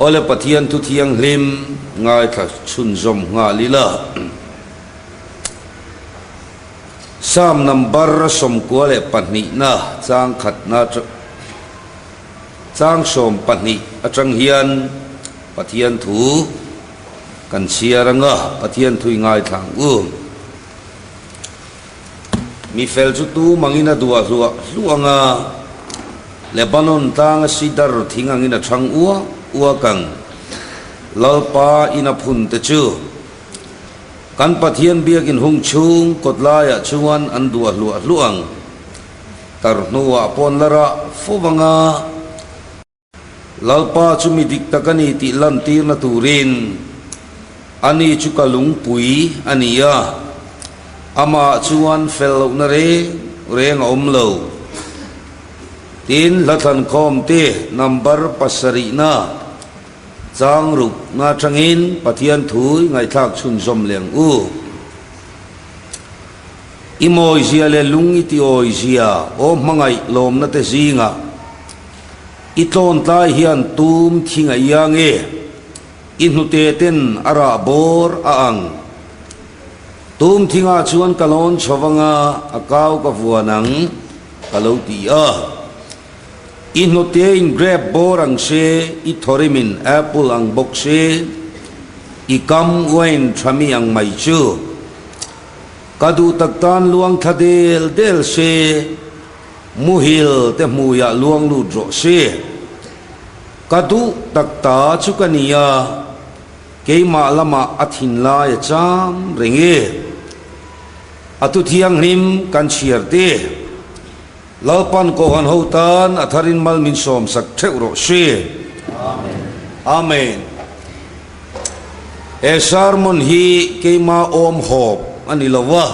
Awle Pathian thu thianghlim ngaithla chhunzawm nghal ila. Psalm number 92na chang khatna chang 12 atang hian Pathian thu kan chhiar anga Pathian thu i ngaithla ang u. Mi fel chu tu mangin a duah hluah hluah ang a, Lebanon tlanga sidar thing angin a chhang uak uak ang. Lalpa ina phun te chu kan Pathian biakin hung chhung kawt laiah chuan an duah hluah hluah ang. Tar hnuah pawn la rah fo vang a. Lalpa chu mi dik tak a ni tih lantirna turin ani chu ka lungpui a ni a, amah chuan fel lohna reng reng a awm lo. Tin, Hlathlankhawm te number pasarihna chang rukna atangin Pathian thu i ngaihthlak chhunzawm leh ang u. I mawizia leh lung i ti awizia aw hmangaih lawmna te zingah, I tlawntlai hian tum thing a iang e, i hnute ten a rah bawr a ang. Tum thingah chuan ka lawn chho anga a kau ka vuan ang, ka lo ti a. I hnute in grape bawr ang se, i thawrim in apple ang bawk se, i kam wine tha mi ang mai chu. Ka duh tak tan luang thla del del se. Muhil te hmuiah luang lut rawh se. Ka duh tak ta chu ka ni a, keimah lamah a thinlai a cham reng e. A thu thianghlim kan chhiar te. Lalpan Kohhan ho tan a tharin mal min sawmsak theuh rawh se. Amen. He sermon hi keimah awm hawp a ni lo a.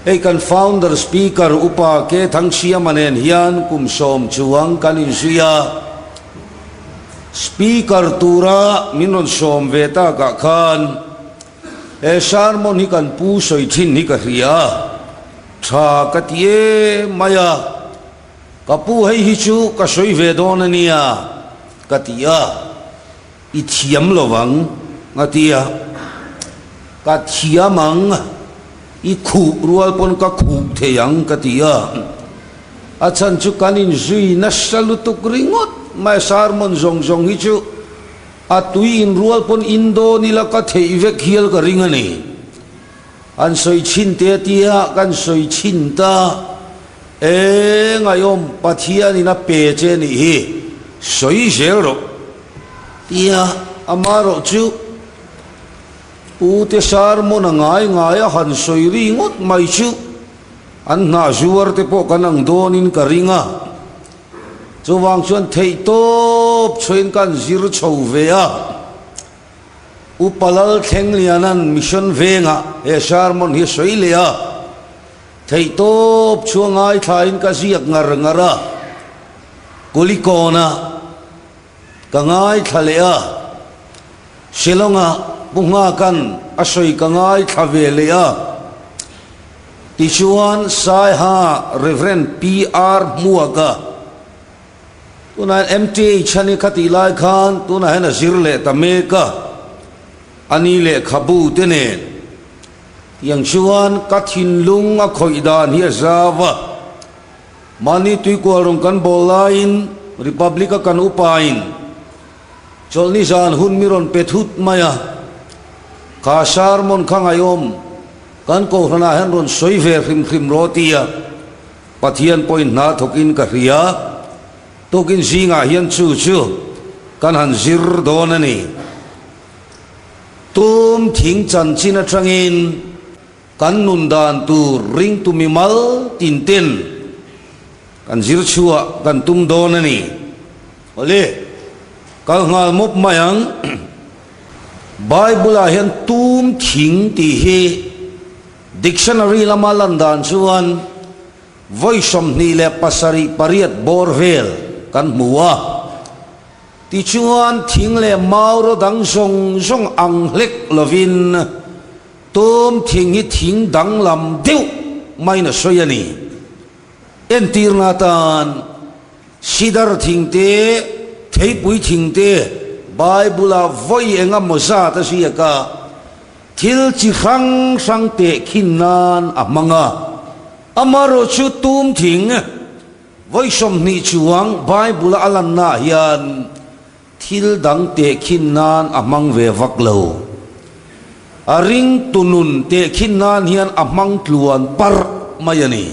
Hei kan founder speaker Upa K Thangsiama nen hian kum sawm chuang kan inzui a, speaker tura min rawn sawm ve takah khan he sermon hi kan pu sawi thin hi ka hria a, tha ka ti em mai a, ka pu hei hi chu ka sawi ve dawn a nia ka ti a. I thiam lo ang, a ti a. Ka thiam ang, i khuh rual pawn ka khuh thei ang, ka ti a. A chhan chu kan inzui nasa lutuk ringawt mai, sermon zawng zawng hi chu a tui inrual pawn in dawn ila ka theih vek hial ka ring a ni. An sawi chhin te a ti a, kan sawi chhin ta. E ngaihawm, Pathianin a pe che nih hi, sawi zel rawh. Tia amarawh chu Pu te sermon a ngai ngai a han sawi ri ngawt mai chu an hnah zuar te pawh kan ang dawnin ka ring a. Chuvang chuan theihtawp chhuain kan zir chho ve a. Upa Lalthlengliana'n Mission Vengah he sermon hi a sawi leh a. Theihtawp chu a ngaithlain ka ziak ngar ngar a. Kulikawnah Ka ngaithla leh a, Shillong-a Pu Nghaka'n a sawi ka ngaithla ve leh a. Tichuan Saiha Rev. PR Hmuaka, tunah hian MTH a ni kha tih lai khan tunah hian a zir leh ta mek a, a ni lehkhabu te nen. Tiang chuan ka thinlung a khawih dan hi a zau a. Mahni tuikual rawn kan bawl laiin Republic-a kan upain chawlhni zan hun mi rawn pe thut mai a, kha sermon kha ngaihawm kan kohhranah hian rawn sawi ve hrim hrim rawh tia Pathian pawhin hna thawkin ka hria. Tukin zingah hian chu chu kan han zir dawn a ni. Tum thing chanchin atangin. Kan nun dan tur ringtu mimal tin ten kan zir chhuah kan tum dawn a ni. Awle, kal nghal mawp mai ang. Bible ah hian tum thing tih hi dictionary lama lan dan chuan vawi 27 8 bawr vel kan hmu a. Tichuan thing leh mauro dang zawng zawng ang hlek lovin Tum thing hi thing danglam deuh maiin a sawi a ni. Entirna atan sidar thing te, Theipui thing te Bible-ah vawi eng emaw zat a ziak a, thil chi hrang hrang tehkhin nan a hmang a. Amaherawhchu tum thing vawi 20 chuang Bible-a a lannaah hian Thil dang tehkhin nan a hmang ve vak lo. A ringtu nun tehkhin nan hian a hmang tluan parh mai a ni.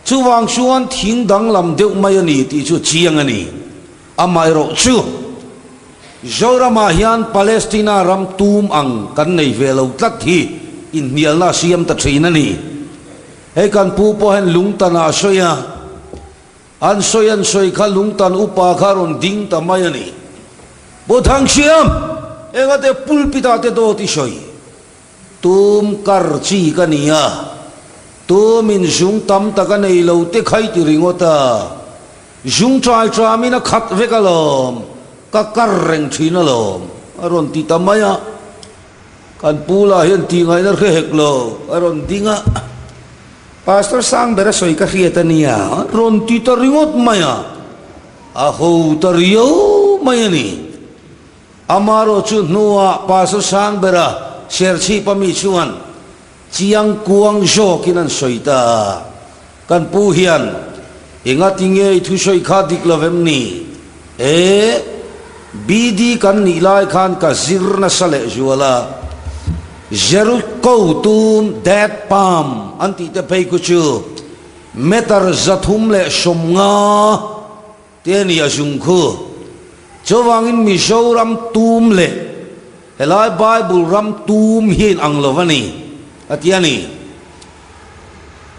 Chuvang chuan thing danglam deuh mai a ni tih chu chiang a ni. Amaherawh chu, Zoramah hian Palestina ram tum ang kan nei ve lo tlat hi inhnialna a siam ta thin a ni. Hei kan pu pawh hian lungtan ah a sawi a. An sawi an sawi kha lungtan upa kha rawn ding ta mai a ni. Pu Thangsiam, engate pulpit ah te dawt i sawi? Tum kar chi ka ni a, tum in zung tam tak a nei lo te khai ti ringawt a, zung ṭai ṭam in a khat vek alawm, ka kar reng ṭhin alawm, a rawn ti ta mai a. Kan pu lah hian tih ngaihna hre hek lo, a rawn ding a. Pastor Sangbera sawi ka hriat a nia, rawn ti ta ringawt mai a, a ho ta riau mai a ni. Amaherawh chu hnuah Pastor Sangbera Serchhip ami chuan chiang kuang zawkin an sawi ta a, kan pu hian engati nge i thusawi kha dik lo vem ni? E, BD kan nih lai khan ka zir nasa leh zual a, Jericho tum Date Palm an tih te phei khu chu meter 350 te a ni a zung khu. Chuvangin Mizoram tum leh helai Bible ram tum hi in ang lo a ni, a ti a ni.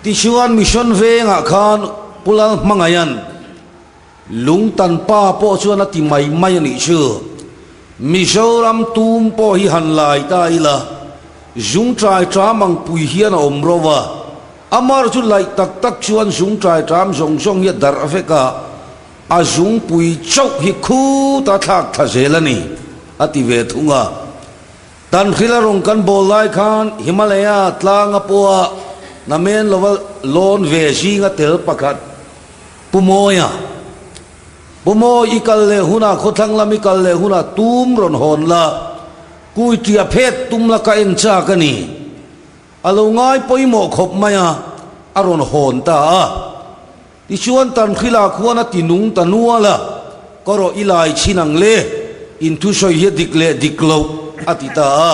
Tichuan Mission vengah khan Pu Lalhmangaihan, Lungtan pa pawh chuan a ti mai mai a nih chu. Mizoram tum pawh hi han lai ta ila, zung ṭai ṭam ang pui hian a awm ro a. Amar chu laih tak tak chuan zung ṭai ṭam zawng zawng hi a darh vek a, a zungpui chauh hi khut a thlak thla zel a ni, a ti ve thung a. Tanhrila rawng kan bawl lai khan Himalaya tlanga pawha namen lova lawn ve zinga tel pakhat, Pu Mawia, Pu Mawi i kal leh hunah khawthlang lam i kal leh hunah tum rawn hawn la, kui tia phet tum la ka en chak a ni. A lo ngai pawimawh khawp mai a, a rawn hawn ta a. Tichuan Tanhrila khuan a ti nung ta nual a, ka rawh i lai chhin ang le, in thusawi hi a dik leh dik loh a ti ta a.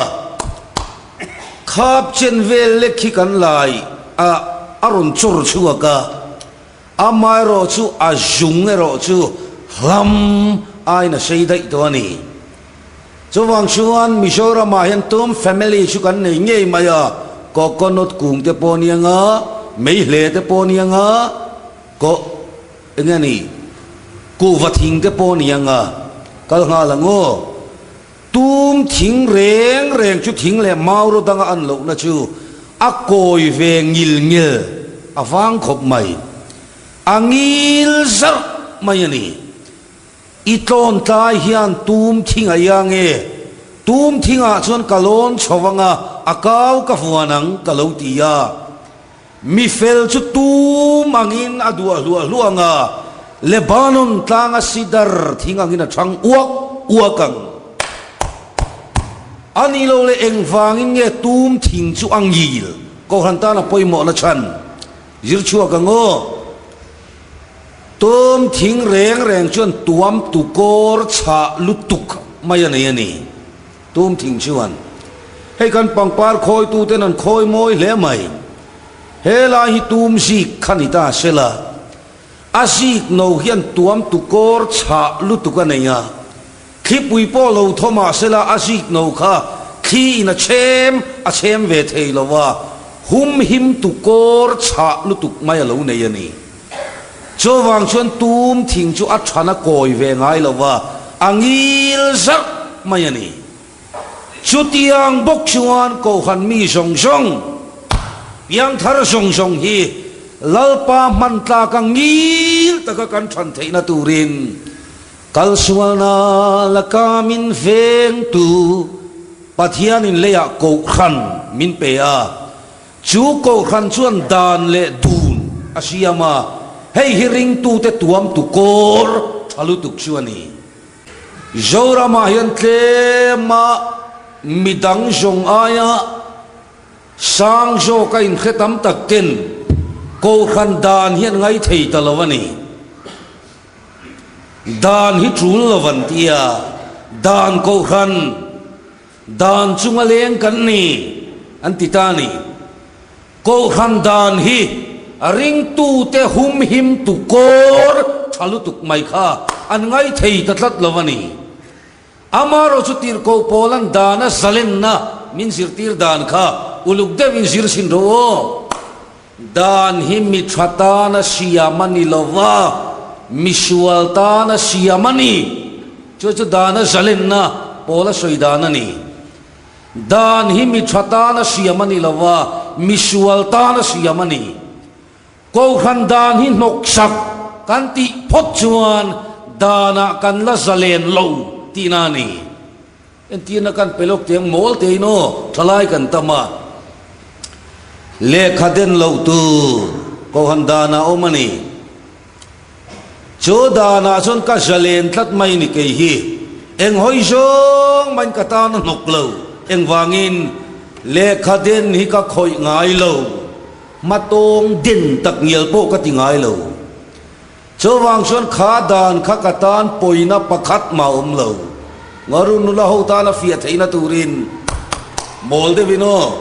Khap chen vel lek hi kan lai a, a rawn chawr chhuak a. Amaherawh chu a zung erawh chu hlam aiin a sei daih tawh a ni. Chuvang chuan Mizoramah hian tum family chu kan nei ngei mai a, coconut kung te pawh nia nga, meihle te pawh nia nga, ko eng nge ni, kuhva thing te pawh nia nga, kal nghal ang aw. Tum thing reng reng chu thing leh mau ro danga an lohna chu a kawi ve ngil ngil a vang khawp mai. A ngil zarh mai a ni. I tlawn tlai hian tum thing a ia nge? Tum thingah chuan ka lawn chho anga a kau ka vuan ang ka lo ti a. Mi fel chu tum angin a duah hluah hluah ang a, Lebanon tlanga sidar thing angin a chhang uak uak ang. A nih loh leh engvangin nge tum thing chu a ngil? Kohhran tana pawimawhna chhan zir chhuak ang aw. Tum thing reng reng chuan tuam tukawr chhah lutuk mai a nei a ni. Tum thing chuan, Hei kan pangpar khawituten an khawi mawi hle mai. He lai hi tum zik kha ni ta se la, a zik no hian tuam tukawr chhah lutuk a nei a, thlipui pawh lo thaw mah se la a zik no kha thli in a chhem a chhem ve thei lo a, hum him tukawr chhah lutuk mai a lo nei a ni. Chuvang chuan tum thing chu a than a kawi ve ngai lo va, a ngil zarh mai a ni. Chutiang bawk chuan Kohhran mi zawng zawng, piangthar zawng zawng hi Lalpa hman tlaka ngil taka kan than theihna turin kalsualna laka min vengtu Pathianin leiah Kohhran min pe a. Chu Kohhran chuan dan leh dun a siam a, hei hi ringtute tuamtu kawr tha lutuk chu a ni. Zoramah hian tlema midang zawng aia sang zawka inhre tam tak ten Kohhran dan hi an ngai thei ta lo a ni. Dan hi tul lo an ti a, dan Kohhran dan chunga leng kan ni an ti ta a ni. Kohhran dan hi a ringtute humhim tu kawr tha lutuk mai kha an ngai thei ta tlat lo a ni. Amarawh chu tirhkoh pawlan dana zalenna min zirtir dan kha uluk deuhin zir chhin rawh aw. Dan hi mi tha tana siam a ni lo va, mi sual tana siam a ni. Chu chu dana zalenna pawla sawi dan a ni. Dan hi mi tha tana siam a ni lo va, mi sual tana siam a ni. Kohhran dan hi hnawksak kan tih phawt chuan danah kan la zalen lo tihna a ni. Entirna kan pe lawk tiang mawl tein aw thalai kan tam a, lehkha den loh tur kohhran danah awm a ni. Chu danah chuan ka zalen tlat mai ni kei hi eng hawi zawng main ka tan a hnawk lo. Engvangin lehkha den hi ka khawih ngai lo. Hmatawng den tak ngial pawh ka ti ngai lo. Chuvang chuan kha dan kha ka tan pawina pakhat mah awm lo. Ngaru nula ho tana fiah theihna turin mawl deuhin aw,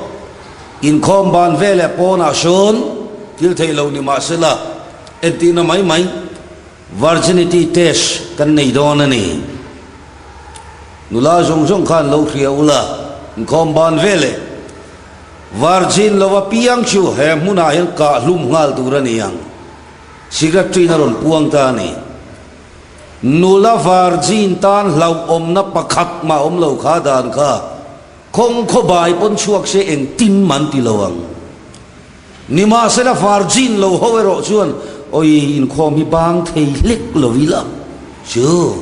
inkhawm ban veleh pawnah sawn thil theih lo ni mahsela entirna mai mai virginity test kan nei dawn a ni. Nula zawng zawng khan lo hria ula, inkhawm ban veleh. Virgin lo apiang chu he hmunah hian kah hlum nghal tur a ni ang. Secretary in a rawn puang ta a ni. Nula virgin tan hlauhawmna pakhat mah awm lo kha dan kha khawng khawbai pawn chhuak se engtin man ti lo ang. Nimahsela virgin lo ho erawh chuan awi inkhawm hi bang thei hlek lo ila chu.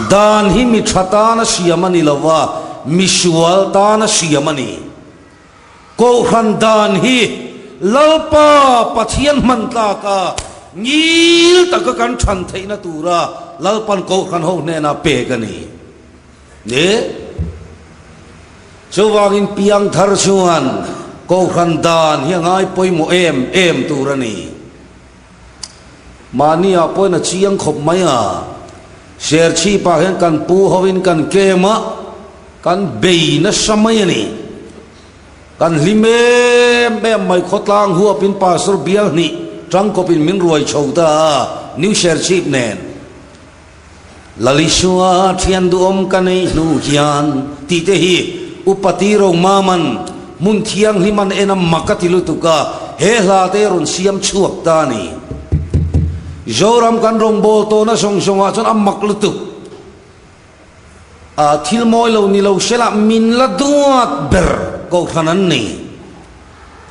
Dan hi mi tha tana siam a ni lo va, mi sual tana siam a ni. Kohhran dan hi Lalpa Pathian hman tlaka ngil taka kan than theihna tura Lalpan Kohhran ho hnenah pek a ni. Ni. Chuvangin piangthar chuan Kohhran dan hi a ngai pawimawh em em tur a ni. Mahni ah pawhin a chiang khawp mai a, Serchhip ah hian kan pu hovin kan kem a, kan bei nasa mai a ni. Kan hlim em em mai khawtlang huapin Pastor bial hnih tangkawpin min ruai chho ta a, New Serchhip nen. Lalisua thian duhawm ka nei hnu hian tih te hi Upa Ti Romaman hmun thianghlim an en a mak a ti lutuk a, he hla te rawn siam chhuak ta a ni. Zoram kan rawngbâwl tawhna zawng zawngah chuan a mak lutuk a, thil mawi lo ni lo sela min la duat ber kohhran an ni.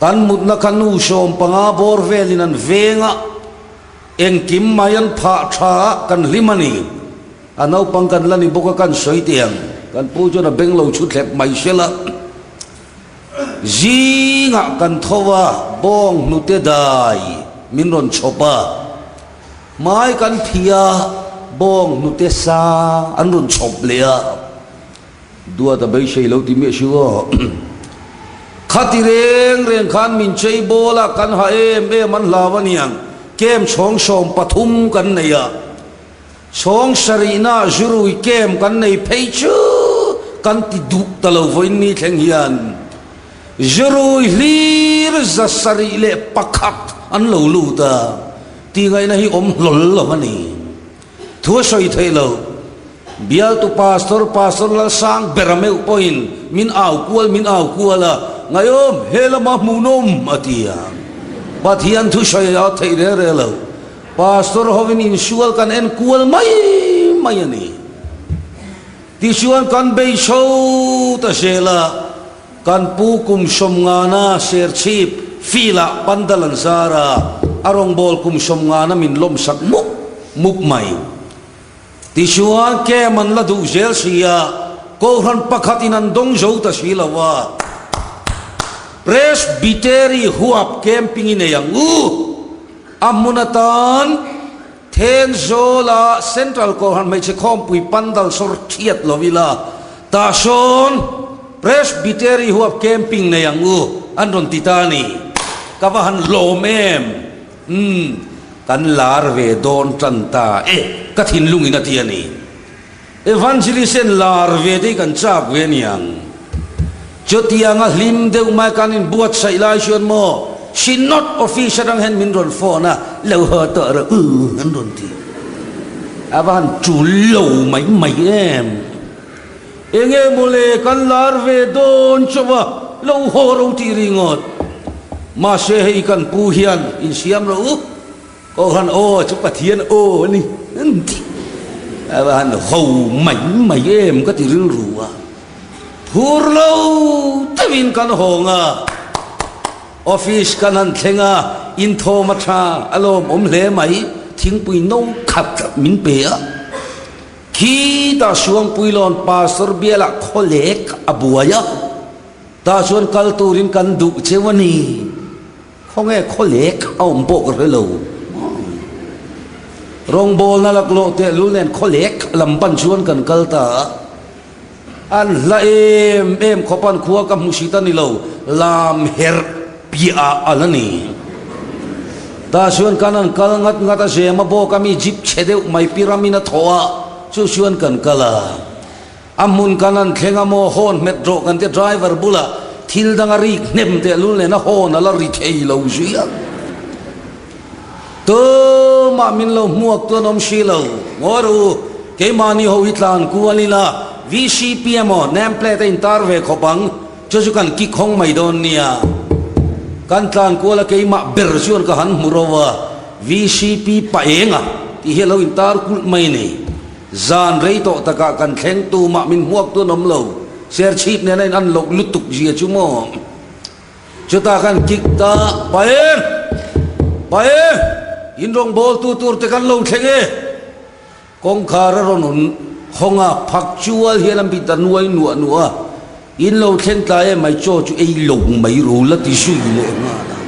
Kan mutna kha nu 15 bawr velin an veng a. Engkim mai an phah tha a, kan hlim a ni. A naupang kan la ni bawk a, kan sawi teh ang. Kan pu chuan a beng lo chhu thlep mai sel a. Zingah kan tho a, bawng hnute dai min rawn chhawp a. Hmai kan phih a, bawng hnute sa an rawn chhawp leh a. Duat a beisei lo ti miah si aw. Khati reng reng khan min chei bawl a, kan ha em em an hlau a niang. Kem chhawng 13 kan nei a, chhawng sarihna zurui kem kan nei phei chu kan ti duh ta lo vawiin ni thleng hian zurui hlir 701 an lo lut a, tihngaihna hi awm hlawl lo a ni. Thu a sawi theih lo. Bialtu Pastor, Pastor Lalsang ber a meuh pawhin min au kual min au kual a, Ngaiawm, he lama hmuhnawm a ti a. Pathian thu sawi a theih reng reng lo. Pastor hovin insual kan en kual mai mai a ni. Tichuan kan bei chho ta zel a, kan pu kum sawmngana Serchhip field-ah pandal an zar a, a rawngbâwl kum sawmngana min lawmsak mup mup mai. Tichuan kem an la duh zel si a, Kohhran pakhatin an dawng zo ta si lo a. Presbytery huap camping i nei ang u, a hmun atan. Thenzawla Central Kohhran Hmeichhe Khawmpui Pandal sawr thiat lo ila, tah sawn Presbytery huap camping nei ang u an rawn ti ta a ni. Ka va han lawm em! Umm, kan lar ve dawn tan ta e, ka thinlungin a ti a ni. Evangelist en lar ve te hi kan chak ve aniang. Chutianga hlim deuh mai kan inbuatsaih lai chuan maw Synod office atang hian min rawn phone a, lo haw tawh rawh u an rawn ti. A va han tul lo mai mai em. Enge mawle kan lar ve dawn chauh a, lo haw ro tih ringawt. Mahse hei kan pu hian insiam rawh u. Kohhran aw chu Pathian aw a ni an ti. A va han ho mai mai em ka ti rilru a. Phur lo deuhin kan hawng a, office kan han thleng a, inthawm a tha a lawmawm hle mai, thingpui no khat min pe a. Khitah Suangpuilawn Pastor bialah khawlek a buai a, tah chuan kal turin kan duh cheu a ni. Khawnge khawlek a awm pawh ka hre lo. Rawngbawlna laklawh tehlul nen khawlek lam pan chuan kan kal ta a. An hla em em khawp an khua ka hmu hrit a ni lo, lam herh piah ah a la ni. Tah chuan kan han kal ngat ngat a, Zema bawk a mi jeep chhe deuh mai piramin a thawh a, chu chuan kan kal a. A hmun kan han thleng a maw, hawn hmet rawh kan tia driver bulah thil dang a rik hnem teh lul nen a hawn a la ri thei lo zui a. Tumah min lo hmuak tu an awm si lo. Ngawi rawh u, keimahni ho hi tlan kual ila VCP emaw name plate a intar ve khawp ang, chu chu kan kik hawng mai dawn nia. Kan tlan kual a keimah ber chuan ka han hmu ro a, VCP pa enga tih hi a lo intar kulh mai ni. Zan rei tawh takah kan thleng tumah min hmuak tu an awm lo, Serchhip nena in an loh lutuk zia chu maw? Chutah kan kick ta, Pa e! Pa e! In rawngbawltu tur te kan lo thleng e! Kawngkhar a rawn hawn hawng a, phak chual hian a mit a nuai nuah nuah a, In lo thleng tlai e mai chaw chu ei lo mai ro la ti zui leh nghal a.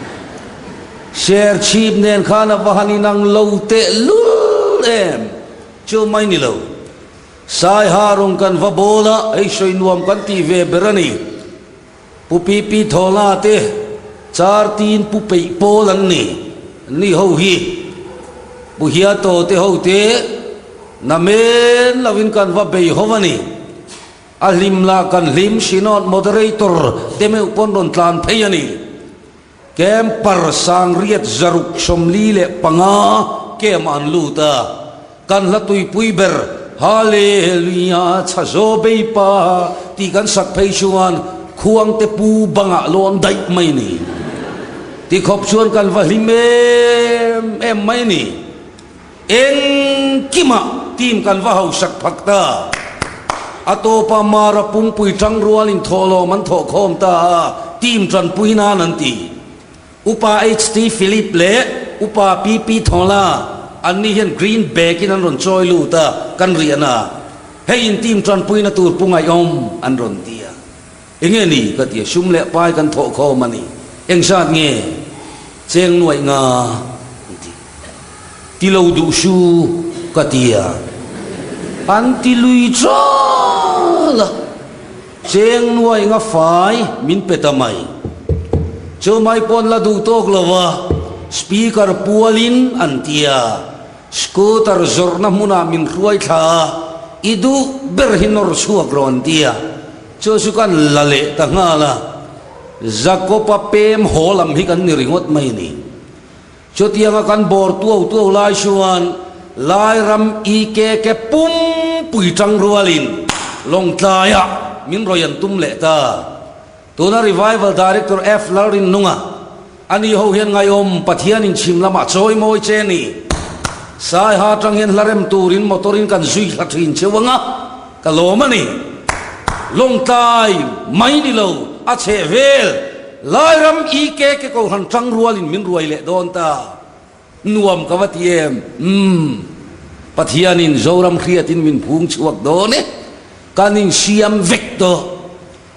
Serchhip nen khan a va han inang lo tehlul em! Chu mai ni lo. Saiha rawng kan va bawl a, hei sawi nuam kan tih ve ber a ni. Pu Pipi Thawla te char tin Pu Peih Pawl an ni. Ni ho hi Pu Hiato te ho te namen lovin kan va bei ho a ni. A hlim lah kan hlim Synod Moderator te meuh pawn rawn tlan phei a ni. Camper sangriat 645 camp an lut a, kan hla tuipui ber Haleluia chhazaw bei pa tih kan sak phei chuan khuangte pu bangah lawn daih mai ni. Tikhawp chuan kan va hlim em em mai ni. Engkimah team kan va hausak phak ta. A tawpa Mara pumpui tangrual in thawhlawm an thawhkhawm ta a, team tanpui nan an ti. Upa HT Philip leh Upa PP Thawla an ni hian green bag in an rawn chawi lut a, kan riah na. Hei in team tanpuina tur pu ngaihawm an rawn ti a. Enge ni ka ti a, sum leh pai kan thawhkhawm a ni. Engzat nge? Cheng nuaih nga an ti. Ti lo duh su ka ti a, an ti lui chal a, cheng nuai nga fai min pe ta mai. Chu mai pawn la duh tawk lo a, speaker pualin an ti a, scooter zawrhna hmunah min hruai thla a, i duh ber hi nawr chhuak rawh an ti a, chu chu kan la leh ta nghal a, Jakob-a pem haw lam hi kan ni ringawt mai a ni. Chutianga kan bawr tuau tuau lai chuan Lairam IKK pumpui tang rualin Lawngtlaiah min rawi an tum leh ta. Tuna Revival Director F. Lalrinnunga, ani ho hian ngaihawm Pathianin chhim lamah chawi mawi che ni. Saiha atang hian hla rem turin motor-in kan zui hla thin cheu anga ka lawm a ni. Lawngtlai mai ni lo a chheh vel Lairam IKK Kohhran tang rualin min ruai leh dawn ta. Nuam ka va ti em? Umm. Pathianin Zoram hriatin min phung chhuak dawn e. Kan insiam vek tawh.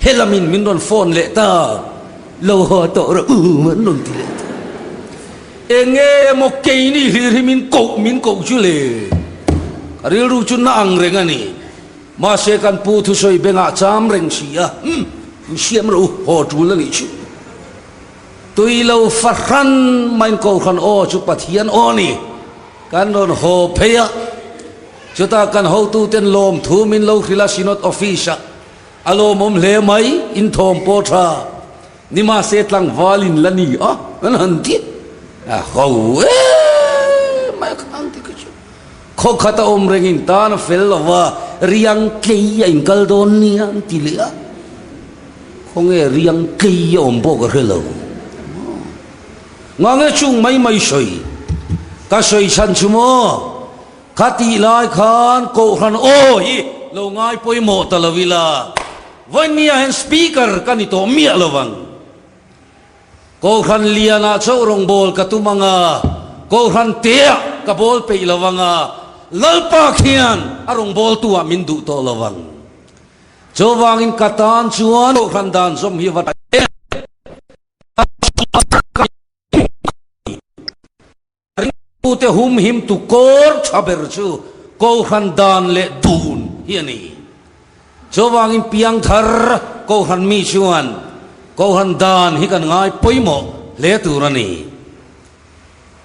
Helamin min rawn phone leh ta. Lo haw tawh rawh u an rawn ti leh ta. Enge emaw keini hlir hi min koh min koh chu le? Ka rilru chu na ang reng a ni. Mahse kan pu thusawi bengah cham reng si a, umm, in siam rawh u, haw tul a nih chu. Tui lo fahran maiin Kohhran aw chu Pathian aw a ni. Kan rawn haw phei a, chutah kan hotuten lawmthu min lo hrilh a Synod Office-ah. A lawmawm hle mai, inthawm pawh tha. Nimahse tlangval in la ni a, an han ti a ho em mai a khang ti kha chu. Khaw khat a awm reng in tan a fel lo va, riang tlei a inkal dawn nia an ti leh a. Khawnge riang tlei a awm pawh ka hre lo. Ngange chung mai mai sawi ka sawi chhan chu maw? Kha tih lai khan Kohhran aw hi lo ngai pawimawh ta lo ila, vawinia hian Speaker ka ni tawh miah lo vang. Kohhran lianah chauh rawngbâwl ka tum ang a, Kohhran teah ka bâwl peih lo vang a, Lalpa khian a rawngbâwltu-ah min duh tawh lo vang. Chuvangin ka tân chuan Kohhran dan zawm hi va ṭha em? Ringtute humhimtu kawr tha ber chu Kohhran dan leh dun hi a ni. Chuvangin piangthar Kohhran mi chuan Kohhran dan hi kan ngai pawimawh hle tur a ni.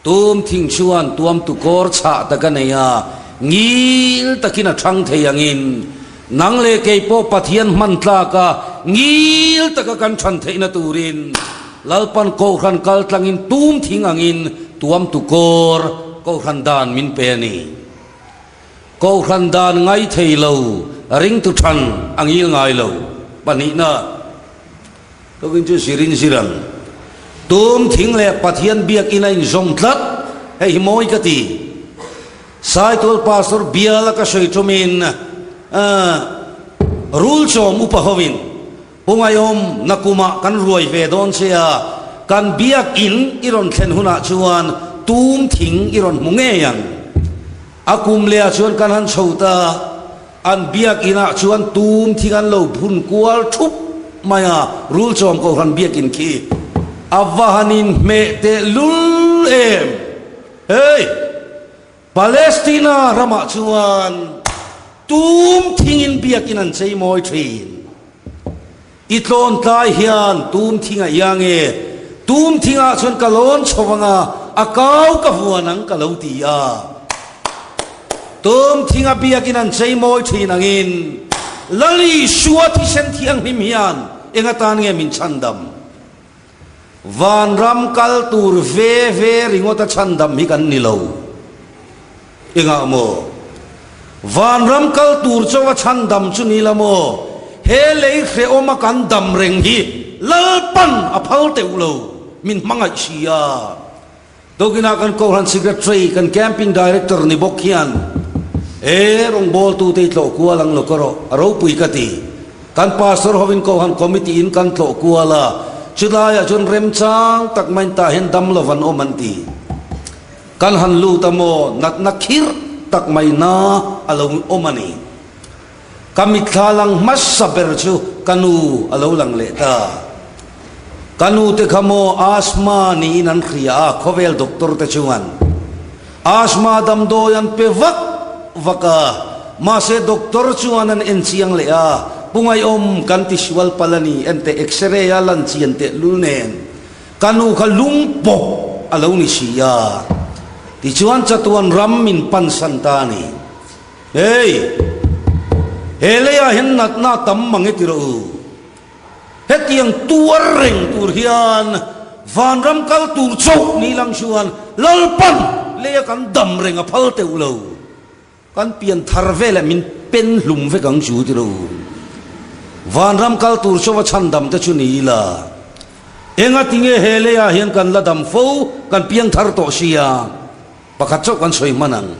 Tum thing chuan tuamtu kawr chhah tak a nei a, ngil takin a thang thei angin nang leh kei pawh Pathian hman tlaka ngil taka kan than theihna turin Lalpan Kohhran kal tlangin tum thing angin tuamtu kawr Kohhran dan min pe a ni. Kohhran dan ngai thei lo, ringtu than a ngil ngai lo. Pahnihna, Tukin chu zirin zir ang. Tum thing leh Pathian biakinn a inzawm tlat, hei hi mawi ka ti. Saitual Pastor biala ka sawi tumin, Rulchawm upa hovin, Pu Ngaiawm, nakumah kan ruai ve dawn che a, kan biakinn i rawn thlen hunah chuan tum thing i rawn hmu ngei ang. A kum lehah chuan kan han chho ta, an biakinah chuan tum thing an lo phun kual thup mai a, Rulchawm Kohhran biakinn khi a va han inhmeh tehlul em! Hei! Palestina ramah chuan tum thingin biakinn an chei mawi thin. I tlawn tlai hian tum thing a iang e, tum thingah chuan ka lawn chho anga a kau ka vuan ang ka lo ti a. Tum thinga biakinn an chei mawi thin angin Lal Isua thisen thianghlim hian eng atan nge min chhandam? Vanram kal tur ve ve ringawt a chhandam hi kan ni lo. Engah maw? Vanram kal tur chauh a chhandam chu ni la maw? He lei hrehawm a kan dam reng hi Lalpan a phal teuh lo, min hmangaih si a. Tukinah kan Kohhran Secretary, kan Camping Director ni bawk hian e rawngbawltute i tlawh kual ang lo ka rawh, a ropui ka ti. Kan Pastor hovin Kohhran Committee in kan tlawh kual a, chulaiah chuan remchang tak maiin tah hian dam lo van awm an ti. Kan han lut a maw, natna khirh tak mai na a lo awm a ni. Ka mitthla lang hmasa ber chu ka nu a lo lang leh ta. Ka nu te kha maw asthma niin an hria a, khawvel doctor te chuan asthma damdawi an pe vak vak a, mahse doctor chuan an en chiang leh a, Pu Ngaiawm kan ti sual palh a ni, enteh x-ray a lan chian teh lul nen ka nu kha lung pawp a lo ni si a, tichuan chatuan ram min pansan ta a ni. Hei! He leiah hian natna tam mang e ti rawh u. Hetiang tuar reng tur hian vanram kal tur chauh ni lang chuan Lalpan leia kan dam reng a phal teuh lo. Kan pian thar veleh min pen hlum vek ang chu ti rawh u. Vanram kal tur chauh a chhandam te chu ni ila. Engatinge he leiah hian kan la dam fo, kan piang thar tawh sia. Pakhat chauh kan sawi hman ang.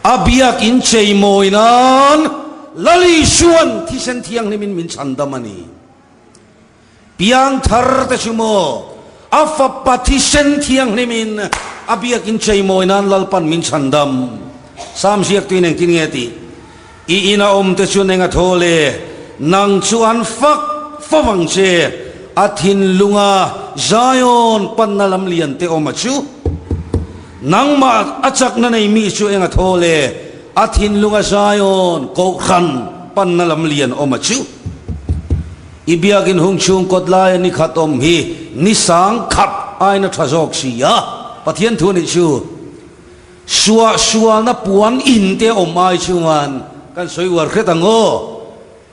A biak in chei mawi nan Lal Isua'n thisen thianghlimin min chhandam a ni. Piangthar te chu maw a fapa thisen thianghlimin a biak in chei mawi nan Lalpan min chhandam. Sam ziaktuin engtin nge tih? I ina awm te chuan eng a thaw le? Nang chu an fak fo vang che. A thinlunga. Zion panna lam lian te awm a chu. Nangmah a chakna nei mi chu eng a thaw le? A thinlunga Zion kohhran panna lam lian awm a chu. I biakin hung chhung kawt laia ni khat awm hi ni sang khat aina tha zawk si a, Pathian thu nih chu. Suah sualna puan in te awm ai chuan kan sawi uar hret ang aw.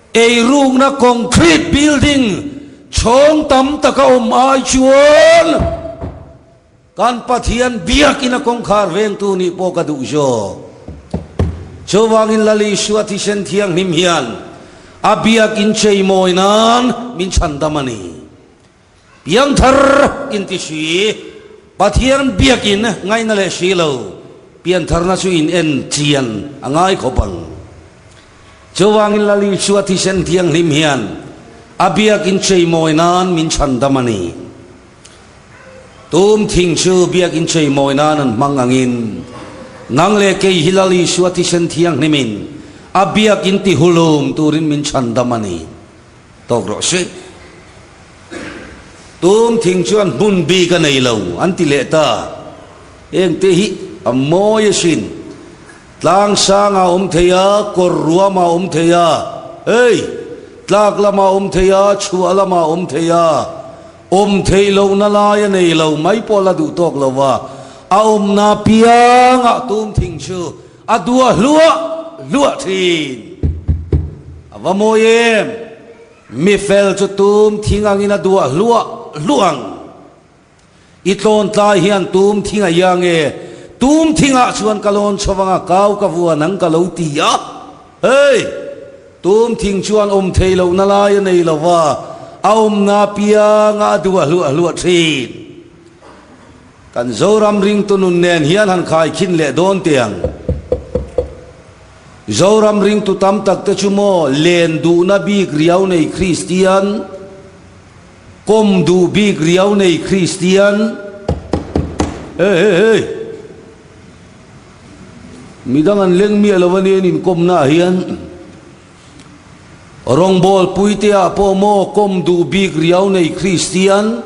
Eirukna concrete building chhawng tam taka awm ai chuan kan Pathian biakin a kawngkhar vengtu nih pawh ka duh zawk. Chuvangin Lal Isua thisen thianghlim hian a biakin cheimawi nan min chhandam a ni. Piangthar inti si, Pathian biakin ngaihna leh si lo, piantharna chu in en chian a ngai khawp ang. Chuvangin Lal Isua thisen thianghlim hian a biakin cheimawi nan min chhandam a ni. Tum thing chu biakin cheimawi nan an hmang angin, nang leh kei hi Lal Isua thisen thianghlimin a biakin tihulum turin min chhandam a ni. Tawk rawh se. Tum thing chuan hmun bik a nei lo an ti leh ta. Hengte hi a mawi asin. Tlang sangah a awm thei a, kawr ruamah a awm thei a, hei, tlak lamah a awm thei a, chhuah lamah a awm thei a, awm theih lohna lai a nei lo mai pawh la duh tawk lo va, a awmna piangah tum thing chu A duah hluah hluah thin. A va mawi em? Mi fel chu tum thing angin a duah hluah hluah ang. I tlawn tlai hian tum thing a iang e. Tum thingah chuan ka lawn chho anga kau ka vuan ang ka lo ti a. Hei! Tum thing chuan awm thei lohna lai a nei lo va, a awmna apianga a duah hluah hluah thin. Kan Zoram ringtu nun nen hian han khaikhin leh dawn teh ang. Zoram ringtu tam tak te chu maw len duhna bik riau nei Kristian, kawm duh bik riau nei Kristian, Hey hey hey! Midang an leng miah lo ania in inkawmna ah hian. Rawngbâwl puiteah pawh maw kawm duh bik riau nei Kristian,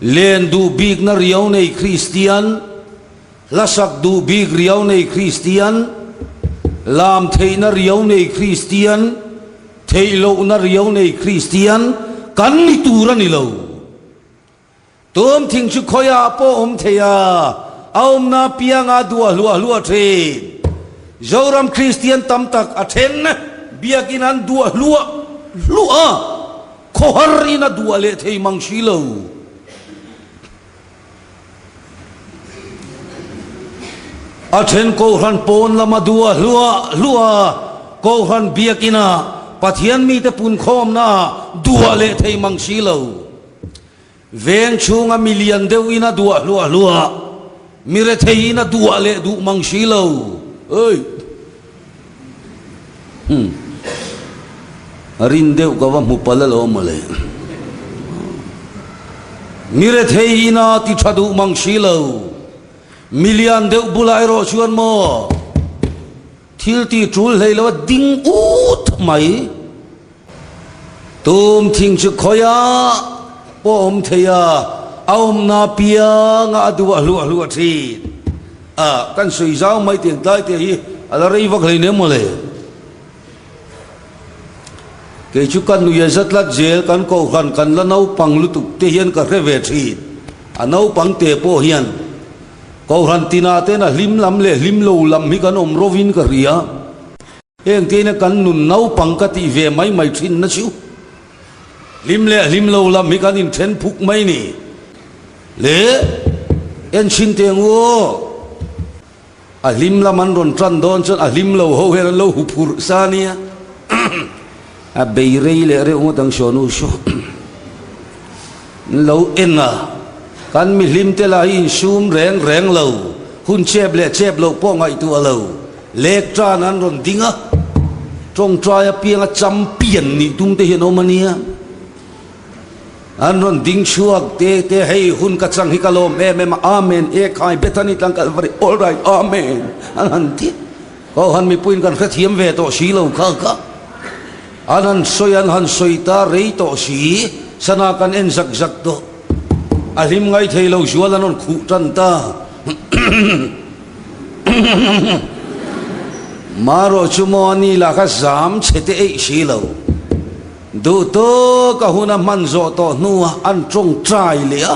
len duh bikna riau nei Kristian, hlasak duh bik riau nei Kristian, lam theihna riau nei Kristian, theih lohna riau nei Kristian kan ni tur a ni lo. Tum thing chu khawiah pawh awm thei a, a awmna apianga duah hluah hluah thin. Zoram Kristian tam tak a then biakin an duah hluah hluah a, khawhar in a duah leh thei mang si lo. A then Kohhran pawn lama duah hluah hluah a, Kohhran biakina Pathian mite punkhawmna ah duah leh thei mang si lo. Veng chhunga mi lian deuh in a duah hluah hluah, mi rethei in a duah leh duh mang si lo. Oi! Hum. A rin deuh ka va hmu palh alawm mawle. Mi rethei in a ti tha duh mang si lo. Mi lian deuh bulah erawh chuan maw thil ti tul hlei lo a ding ut mai. Tum thing chu khawiah pawh a awm thei a, a awmna pianga a duh a hluah hluah thin a, kan sawi zau mai tih ang tlai te hi a la rei vak hleinem mawle. Kei chu ka nui a za tlat zel kan kohhran kan la naupang lutuk te hian ka hre ve thin, a naupang te pawh hian kohhran tinah ten a hlim lam leh hlim lo lam hi kan awm rovin ka hria. Heng teina kan nun naupang ka tih ve mai mai thin na chu hlim leh hlim lo lam hi kan inthen phuk mai ni le en chhin teh ang u aw. A hlim lam an rawn tan dawn chuan a hlim lo ho hian an lo hu phurh sa nia. A bei rei leh reuh ngawt ang Sonu saw. An lo en a, kan mi hlim te lah hi insum reng reng lo, hun chep leh chep loh pawh ngaihtuah lo. Lek tan an rawn ding a, tawngtai apianga champion nih tum te hian awm a nia. An rawn ding chhuak te te, hei hun ka chang hi ka lawm em em a, Amen, e khai Bethany tlang Kalvari, all right, Amen, an han ti. Kohhran mipuiin kan hrethiam ve tawh si lo kha kha. An han sawi an han sawi ta rei tawh si, sana kan en zak zak tawh. A hlim ngai thei lo zual an rawn khuh tan ta. Marawh chu maw a ni lah kha zam chhe te eih si lo. Duh tawk a hun a hman zawh tawh hnuah an tawngtai leh a.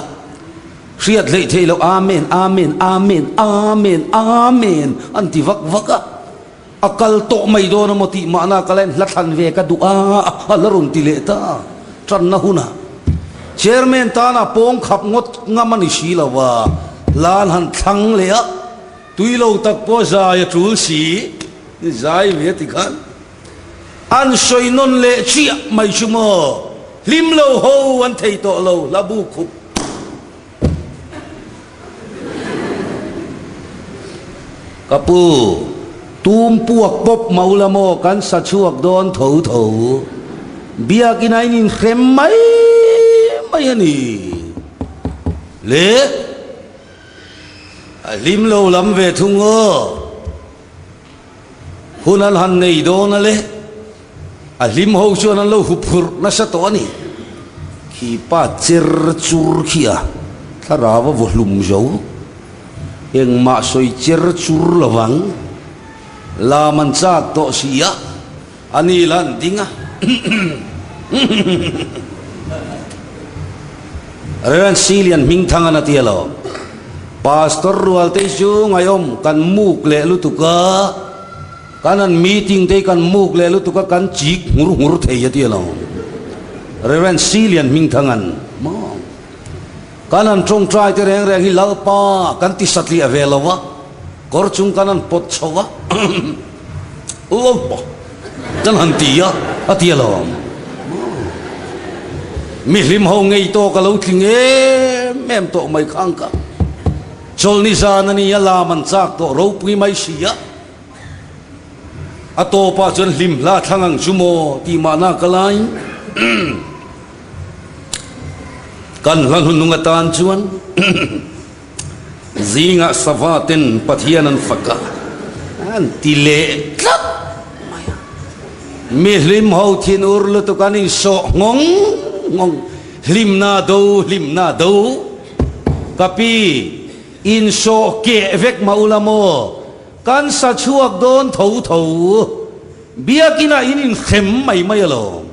Hriat hleih theih loh Amen, Amen, Amen, Amen, Amen an ti vak vak a. A kal tawh mai dawn a maw tih mahna ka la hla thlan ve ka duh a, a la rawn ti leh ta. Tanna hunah Chairman tana pawng khap ngawt ngam a ni si lo a, hla an han thlang leh a, tui lo tak pawh zai a tul si, zai ve a ti khan an sawi nawn leh chiah mai chu maw, hlim lo ho an thei tawh lo, hla bu khup. Ka pu, tum puak pawp mah ula maw kan sa chhuak dawn tho tho. Biakina in inhrem mai mai a ni. Le, a hlim lo lam ve thung aw. Hun an han nei dawn a le, a hlim ho chuan an lo hup hurh nasa tawh a ni. Khi pa cher chur khi a thlarau a vaw hlum zo, engmah sawi cher chur lo vang, lam an chak tawh si a, a ni la an ding a. Rev. Silian Hmingthangan a ti alawm. Pastor rual te chu ngaihawm kan muk leh lutuk a, kan an meeting te hi kan muk leh lutuk a, kan chik nghur nghur thei a ti alawm. Rev. Silian Hmingthangan maw kan han tawngtai te reng reng hi Lalpa kan ti satliah ve lo a, kawr chung kan han pawt chho a, Lalpa kan han ti a, a ti alawm. Mi hlim ho ngei tawk a lo tling em em tawh mai khang ka. Chawlhni zan a ni a, lam an chak tawh ropui mai si a. A tawpah chuan hlim hla thlang ang chu maw tih mahna ka lai. Kan hla hnuhnung atan chuan Zingah sava ten Pathian an fak a, an ti leh tlat mai a. Mi hlim ho thin ur lutuk an insawh nghawng nghawng, hlimna do, hlimna do. Ka pi, insawh keh vek mah ula maw, kan sa chhuak dawn tho tho, biakinah in inhrem mai mai alawm.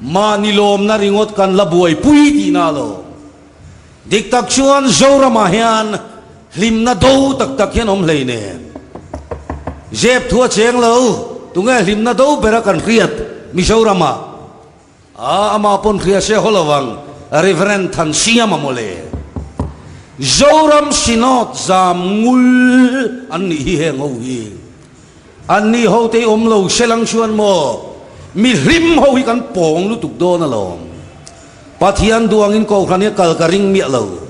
Mahni lawmna ringawt kan la buaipui tihna alawm. Dik tak chuan Zoramah hian hlimna do tak tak hian awm hlei nen. Zep thu a cheng lo, tunge hlimna do bera kan hriat Mizoramah? Aa amah pawn hria se haw lo ang, Reverend Thansiama mawle. Zoram Synod zam ngul an nih hi heng ho hi. An ni ho te awm lo se lang chuan maw mi hlim ho hi kan pawng lutuk dawn alawm. Pathian duangin Kohhran hi a kal ka ring miah lo.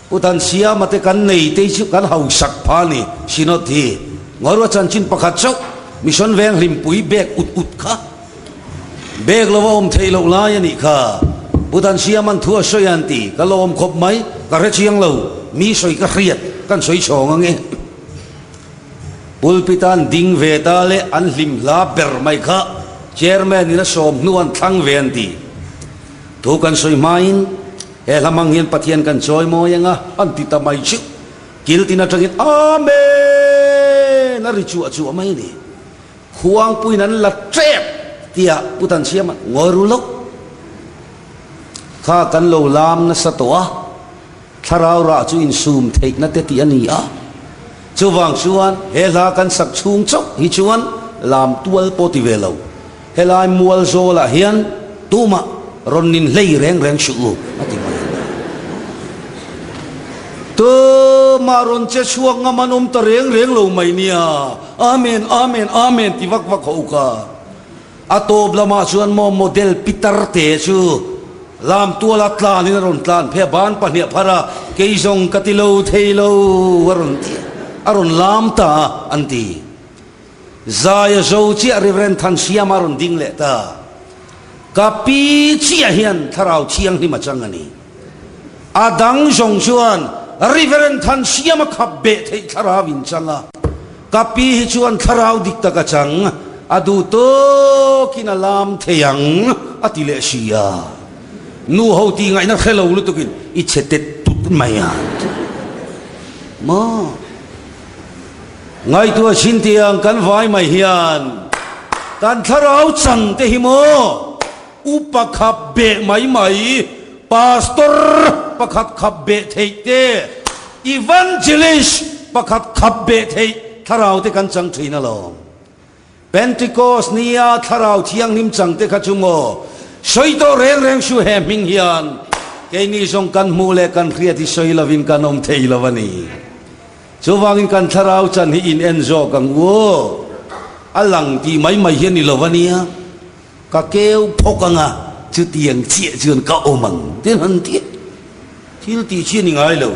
Pu Thansiama te kan nei te chu kan hausak pha ni Synod hi. Ngawiruah chanchin pakhat chauh Mission veng hlimpui bek ut ut kha bek lova awm theih loh lai a nih kha. Pu Thansiama'n thu a sawi an ti ka lawm khawp mai ka hre chiang lo mi sawi ka hriat kan sawi chhawng ange. Pulpit an ding ve ta leh an hlim hla ber mai kha Chairman in a sawm hnu an thlang ve an ti. Thu kan sawi hmain he hla hmang hian Pathian kan chawi mawi ang a, an ti ta mai chu. Kil tin atangin Amen! a ri chuah chuah mai a ni. Khuangpuiin an la tep tia Pu Thansiama ngawi ru loh kha kan lo lam nasa tawh a. Thlarau rah chu insum theihna te tih a ni a, chuvang chuan he hla kan sak chhung chauh hi chuan lam tual pawh ti ve lo. Helai mual zawlah hian tumah rawn nin hlei reng reng suh u, a ti mai a. Tumah rawn che chhuak ngam an awm ta reng reng lo mai nia, Amen, Amen, Amen ti vak vak ho ka. A tawp lamah chuan maw model pitar te chu lam tuala tlanin a rawn tlan phei a, ban pahnih a phar a, kei zawng ka ti lo thei lo a rawn ti a, a rawn lam ta a an ti. Zai a zo chiah Reverend Thansiama a rawn ding leh ta. Ka pi chiah hian thlarau thianghlim a chang a ni. A dang zawng chuan Reverend Thansiama khap beh theih thlarau in chang a. Ka pi hi chuan thlarau dik tak a chang, a duh tawkin a lam thei ang, a ti leh si a. Nu ho tih ngaihna hre lo lutukin i chhe tet tut mai a maw? Ngaihtuah chin tiang kan vai mai hian kan thlarau chang te hi maw upa khap beh mai mai, pastor pakhat khap beh theih te, evangelist pakhat khap beh theih thlarau te kan chang thin alawm. Pentecost nia Thlarau Thianghlim chang te kha chu maw sawi tawh reng reng su he hming hian keini zawng kan hmuh leh kan hriat hi sawi lovin kan awm thei lo a ni. Chuvangin kan thlarau chan hi in en zawk ang u. A lang tih mai mai hi a ni lo a nia. Ka keu phawk ang a, chutiang chiah chuan ka awm ang tin han ti a. Thil tih chi a ni ngai lo.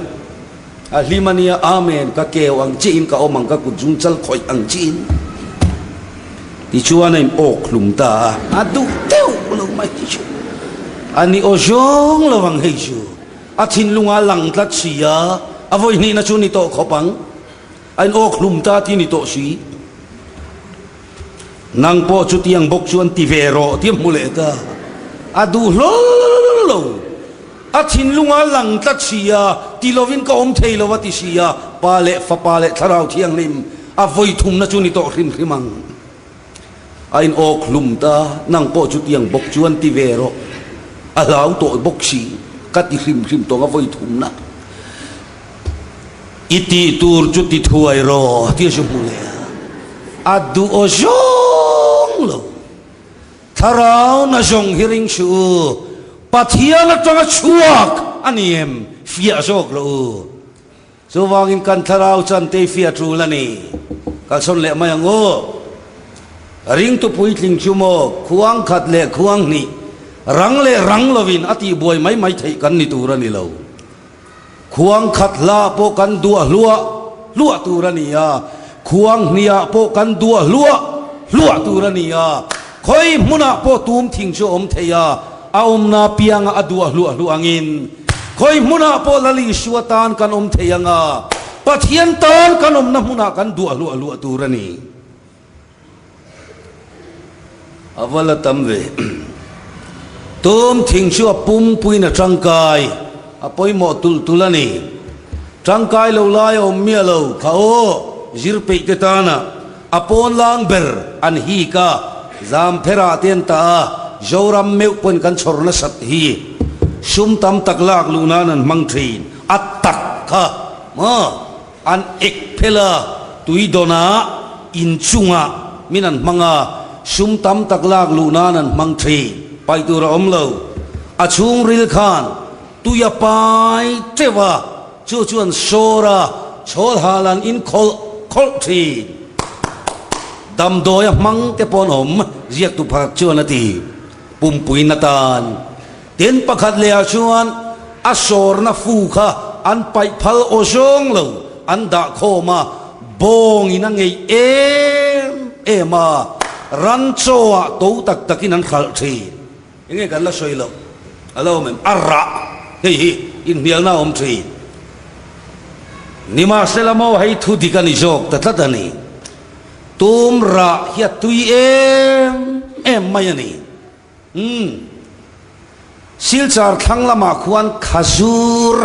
A hlim a nia, Amen, ka keu ang chiahin ka awm ang, ka kut zung chal khawih ang chiahin. Tichuan a in awk hlum ta a, a duh deuh lo mai ti chu. A ni aw zawng lo ang hei chu. A thinlunga a lang tlat si a, a vawi hnihna chu ni tawh khawp ang. A in awk hlum ta tih ni tawh si. Nang pawh chutiang bawk chuan ti ve rawh tih a hmu leh ta. A duh hlawl lo. A thinlung a lang tlat si a, ti lovin ka awm thei lo a ti si a, Pa leh Fapa leh Thlarau Thianghlim a vawi thumna chu ni tawh hrim hrim ang. A in awk hlum ta, nang pawh chutiang bawk chuan ti ve rawh. A hlau tawh bawk si, ka ti hrim hrim tawng a vawi thumna. I tih tur chu ti thuai rawh tih a zu hmu leh a, a duh aw zawng lo. Thlarau na zawng hi ring suh u, Pathian atanga chhuak a ni em? Fiah zawk rawh u. Chuvangin kan thlarau chan te fiah tul a ni. Kalsawn leh mai ang u. Ringtu puitling chu maw khuang khat leh khuang hnih, rang leh rang lovin a tihbuai mai mai theih kan ni tur a ni lo. Khuang khat hla pawh kan duah hluah hluah tur a ni a, khuang hniah pawh kan duah hluah hluah tur a ni a, khawi hmunah pawh tum thing chu a awm thei a, a awmna pianga a duah hluah hluah angin khawi hmunah pawh Lal Isua tan kan awm thei ang a, Pathian tan kan awmna hmunah kan duah hluah hluah tur a ni. A va la tam ve. Tum thing chu a pumpuiin a tangkai, a pawimawh tulh tulh a ni. Tangkai lo lai a awm miah lo kha aw, zir peih te tana a pawn lang ber an hik a, zam pherah te an tah a, Zoram meuh pawhin kan chhawr nasat hi. Sum tam tak lak luh nan an hmang thin, a tak kha maw? An ek phel a, tui dawnah, inchungah min an hmang a, sum tam tak lak luh nan an hmang thin. Paih tur a awm lo. A chhungril khan tui a pai teuh a, chu chu an sawr a, chhawl hal an inkhawlh khawlh thin. Damdawi a hmang te pawh an awm, ziaktu pakhat chuan a ti. Pumpui na tan. Tin, pakhat lehah chuan a sawrna fu kha an paih phal aw zawng lo, an dah khawm a, bawngin a ngeih em em a, ran chaw-ah to tak takin an hralh thin. Enge kan la sawi loh? A lo awm em? A rah hei hi inhnialna a awm thin. Nimahsela maw hei thu dik a ni zawk ta tlat a ni. Tum rah hi a tui em em mai a ni. Umm. Silchar thlang lamah khuan khazur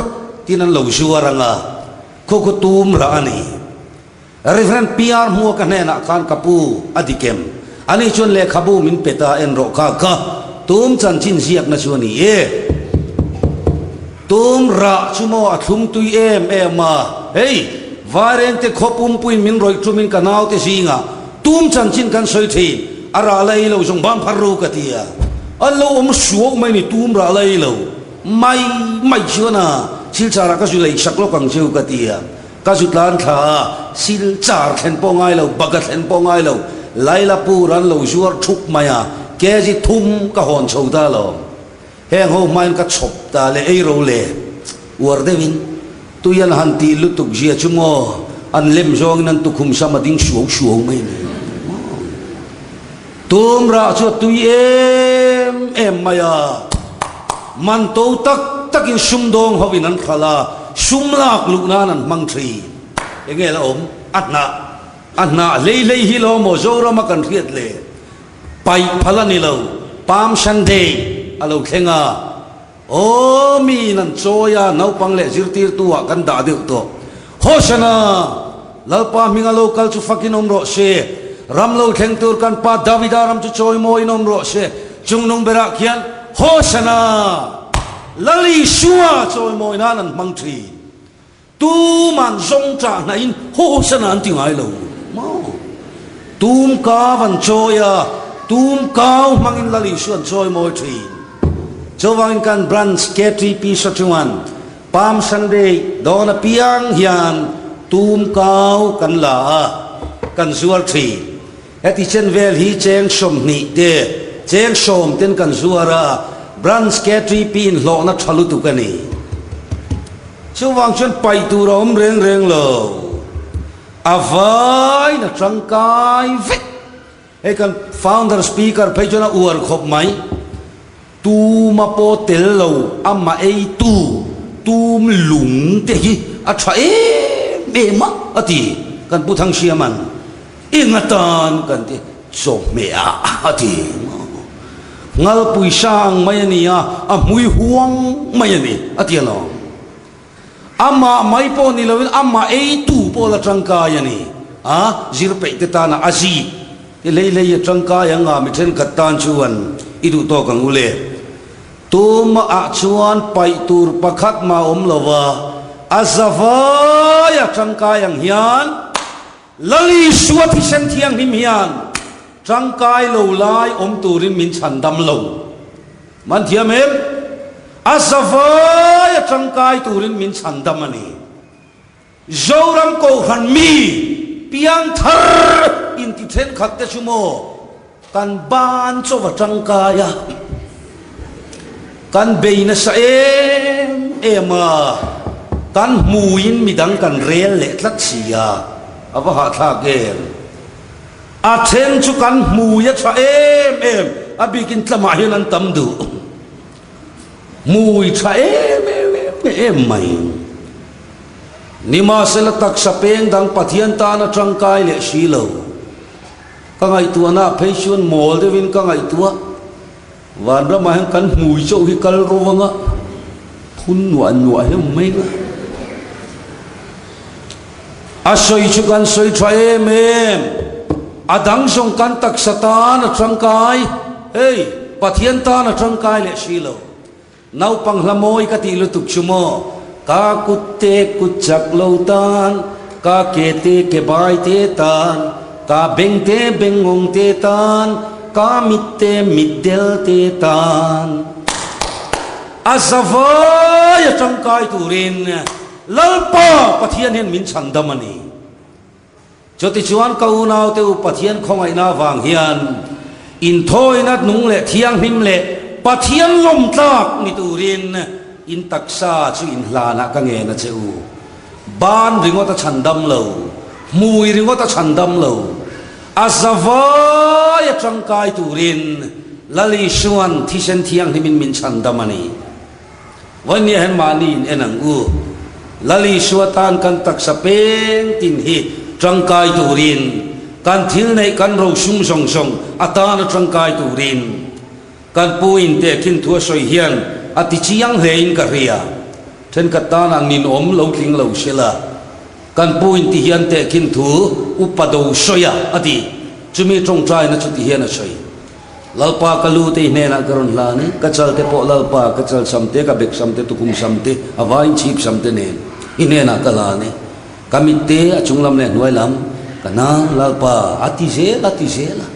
tin an lo zuar ang a, khaw khaw tum rah a ni. Reverend PR hmua ka hnenah khan ka pu a dik em? Ani chuan lehkhabu min pe ta en rawh kha ka tum chanchin ziakna chu a ni e. Tum rah chu maw a thlum tui em em a, hei Vairengte khaw pumpuiin min rawih tumin ka naute zingah Tum chanchin kan sawi thin, a rah la ei lo zawng bang phar ru ka ti a, an lo awm suau mai ni tum rah la ei lo mai mai chuan a silchar ah ka zu lei sak lawk ang cheu ka ti a, ka zu tlan thla a, silchar thlen pawh ngai lo, baga thlen pawh ngai lo, Lailapur an lo zuar thup mai a, kg thum ka hawn chho ta lo. Heng ho hmain ka chhawp ta leh ei ro le uar deuhin tui an han tih lutuk zia chu maw an lem zawngin an tukhum sam a ding suau suau mai a ni maw. Tum rah chu a tui em em mai a, man to tak takin sumdawng hovin an hralh a, sum lak luh nan an hmang thin. Enge la awm? A hnah a hnah hlei hlei hi lo maw Zorama kan hriat le? Paih phal a ni lo, Palm Sunday a lo thleng a. Aw, miin an chawi a, naupang leh zirtirtu ah kan dah deuh tawh. Hosanna! Lalpa hminga lo kal chu fakin awm rawh se. Ram lo thleng tur kan pa Davida ram chu chawimawiin awm rawh se. Chungnung berah khian Hosanna! Lal Isua chawimawi nan an hmang thin. Tuman zawng chah hnahin Hosanna an ti ngai lo maw? Tum kau an chawi a, tum kau hmangin Lal Isua an chawimawi thin. Chuvangin kan Branch KTP Sachungan Palm Sunday dawn apiang hian tum kau kan la a, kan zuar thin. Heti chen vel hi cheng 20 te, cheng 10 ten kan zuar a, Branch KTP inhlawhna tha lutuk a ni. Chuvang chuan paih tur a awm reng reng lo. A vain a tangkai vek. Hei kan founder speaker phei chuan a uar khawp mai. Tuma pawh tel lo amah eitu tum lung te hi a tha em em a a ti. Kan Pu Thangsiaman eng atan kan ti chawhmeh ah a ti. Ngalpui sang mai a ni a, a hmui huang mai a ni, a ti alawm. Amah mai pawh ni loin amah eitu pawh la tangkai a ni. A zir peih te tana a zi ti hlei hlei a tangkai ang a, mi thenkhat tan chuan i duh tawk ang u le. Tumah ah chuan paih tur pakhat mah awm lo va, a za vai a tangkai ang hian Lal Isua thisen thianghlim hian tangkai lo lai awm turin min chhan dam lo. Man thiam em? A zavai a tangkai turin min chhan dam a ni. Zoram Kohhran mi piangthar inti thenkhat te chu maw Kan ban chaw a tangkai a, kan bei nasa em em a, kan hmuiin midang kan rel leh tlat si a, a va hahthlak em. A then chu kan hmui a tha em em, a bikin tlamah hian an tam duh. Hmui tha em em em em mai. Nimahsela taksa peng dang Pathian tana tangkai leh si lo. Ka ngaihtuahna phei chuan mawl deuhin ka ngaihtuah. Vanramah hian kan hmui chauh hi kal ro anga phun nuah nuah hi awm mai nga. A sawi chu kan sawi tha em em. A dang zawng kan taksa tan a tangkai, hei Pathian tan a tangkai leh si lo. Naupang hla mawi ka tih lutuk chu maw, ka kut te kut chak lo tan, ka ke te ke bai te tan, ka beng te beng ngawng te tan, ka mit te mit del te tan. A zavai a tangkai turin Lalpa Pathian hian min chhandam a ni. Chutichuan ka unaute u Pathian khawngaihna avang hian inthawina nung leh thianghlim leh Pathian lawmtlak ni turin in taksa chu inhlanah ka ngen a che u. Ban ringawt a chhandam lo, hmui ringawt a chhandam lo, a zavai a tangkai turin Lal Isuan thisen thianghlimin min chhandam a ni. Vawinia hian mahni in en ang u. Lal Isua tan kan taksa peng tin hi tangkai turin, kan thil neih kan rosum zawng zawng a tana tangkai turin kan pu in tehkhin thu a sawi hian a ti chiang hle in ka hria. Thenkhat tanah ninawm lo tling lo sela kan pu in ti hian tehkhin thu upa do sawi a a ti. Chumi tawngtaina chu ti hian a sawi. Lalpa ka lu te i hnenah ka rawn hlan e, ka chal te pawh Lalpa, ka chal sam te, ka bek sam te, tukum sam te, a vain chhip sam te nen i hnenah ka hlan e. Ka mit te a chung lam leh a hnuai lam ka hnar Lalpa, a ti zel a ti zel a.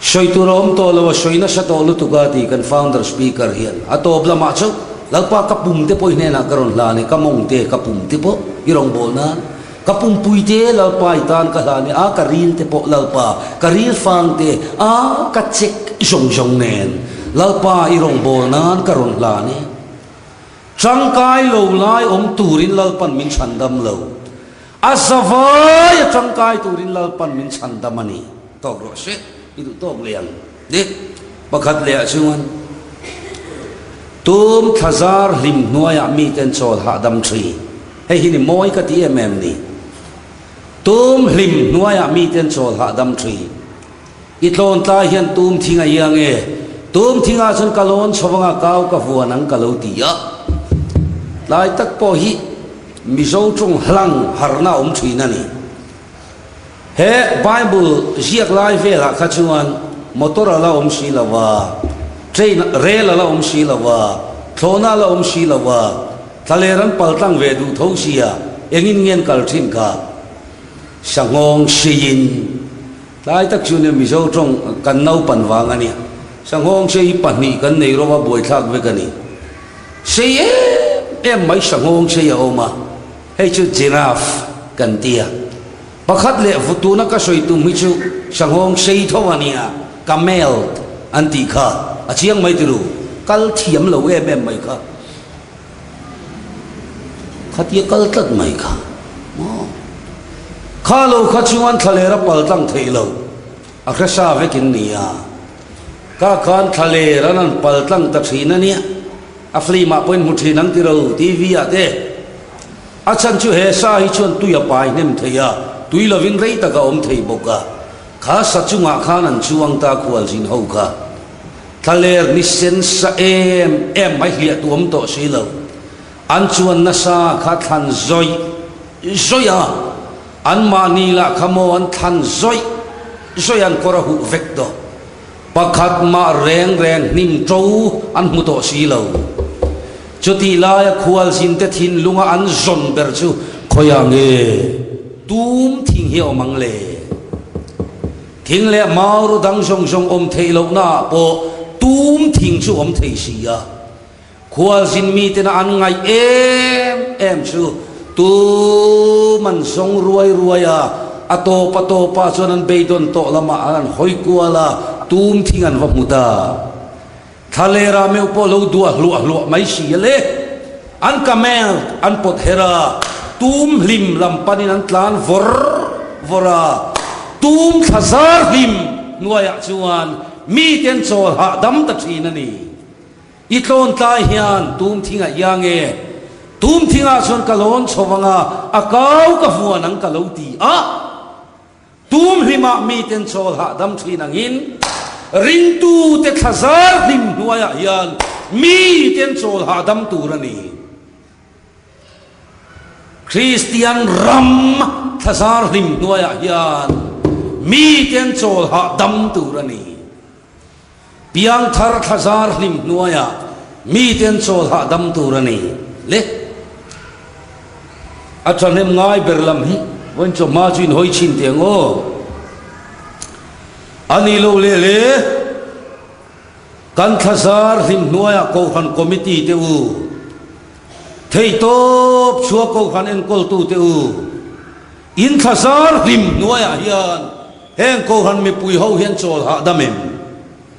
Sawi tur a awm tawh lo, a sawi nasa tawh lutuk a ti kan founder speaker hian a tawp lamah chauh Lalpa ka pum te pawh i hnenah ka rawn hlan e, ka mawng te, ka pum te pawh i rawngbâwl nan. Ka pumpui te Lalpa i tan ka hlan e, a ka ril te pawh Lalpa, ka ril fang te, a ka chek zawng zawng nen Lalpa i rawngbâwl nan ka rawn hlan e. Tangkai lo lai awm turin Lalpan min chhandam lo, a zavai a tangkai turin Lalpan min chhandam a ni. Tawk rawh se, i duh tawk leh ang. Ni pakhat leh ah chuan tum thlazar hlim hnuaiah miten chawl hahdam thin. Hei hi ni mawi ka ti em em ni. Tum hlim hnuaiah miten chawl hahdam thin. I tlawn tlai hian tum thing a iang e. Tum thingah chuan ka lawn chho anga kau ka vuan ang ka lo ti a. Tlai tak pawh hi Mizo tawng hlang harna a awm thin a ni. He Bible ziak lai velah kha chuan motor a la awm si lo a, train, rel a la awm si lo a, thlawhna a la awm si lo a, thlaler an paltlang ve duh tho sia, engin nge an kal thin kha? Sanghawng hriin. Tlai tak chu nia Mizo tawng kan naupan vang a nia. Sanghawng sei hi pahnih kan nei rawh a buaithlak vek a ni. Sei em em mai sanghawng sei a awm a, hei chu giraffe kan ti a. Pakhat leh tuna ka sawi tum hi chu sanghawng sei tho a nia, camel an tih kha a chiang mai tiru, kal thiam lo em em mai kha. Khatia kal tlat mai kha maw? Kha lo kha chuan thlaler a pal tlang theih lo, a hre sa vekin nia. Ka khan thlaler an an pal tlang ta thin a nia, a film ah pawhin hmu thin ang tiro TV ah te. A chhan chu he sa hi chuan tui a pai hnem thei a, tui lovin rei tak a awm thei bawk a. Kha sa chungah khan an chuang ta khualzin ho kha. Thlaler ni sen sa em em mai hliah tu awm tawh si lo. An chuan nasa kha thlan zawih zawih a, anmahni lah kha maw an thlan zawih zawih an kawr a huh vek tawh. Pakhat mah reng reng hnim to an hmu tawh si lo. Chutih laia khualzinte thinlunga an zawn ber chu khawiah nge tum thing hi a awm ang le? Thing leh mauru dang zawng zawng awm theih lohna ah pawh tum thing chu awm thei si a. Khualzin mitena an ngaih em em chu tum an zawng ruai ruai a, a tawp a tawpah chuan an beidawn tawh lamah an han hawi kual a, tum thing an va hmu ta. Thlalera meuh pawh lo duah hluah hluah mai si a le. An camel an pawt her a, tum hlim lam panin an tlan vawr vawr a. Tum thla zar hlim hnuaiah chuan mite an chawl hahdam ta thin a ni. I tlawn tlai hian tum thingah iang e, tum thingah chuan ka lawn chho anga a kau ka vuan ang ka lo ti a. Tum hlimah miten chawl hahdam thin angin, ringtute thla zar hlim hnuaiah hian miten chawl hahdam tur a ni. Kristian ram thla zar hlim hnuaiah hian miten chawl hahdam tur a ni. Piangthar thlazar hlim hnuaiah miten chawl hahdam tur a ni le. A thahnem ngai ber lam hi vawiin chawhma chu inhawi chhin teh ang aw. A ni lo leh le, kan thlazar hlim hnuaiah Kohhran Committee te u, theihtawp chhuah Kohhran enkawltu te u, in thlazar hlim hnuaiah hian Heng Kohhran mipui ho hian chawl hahdam em?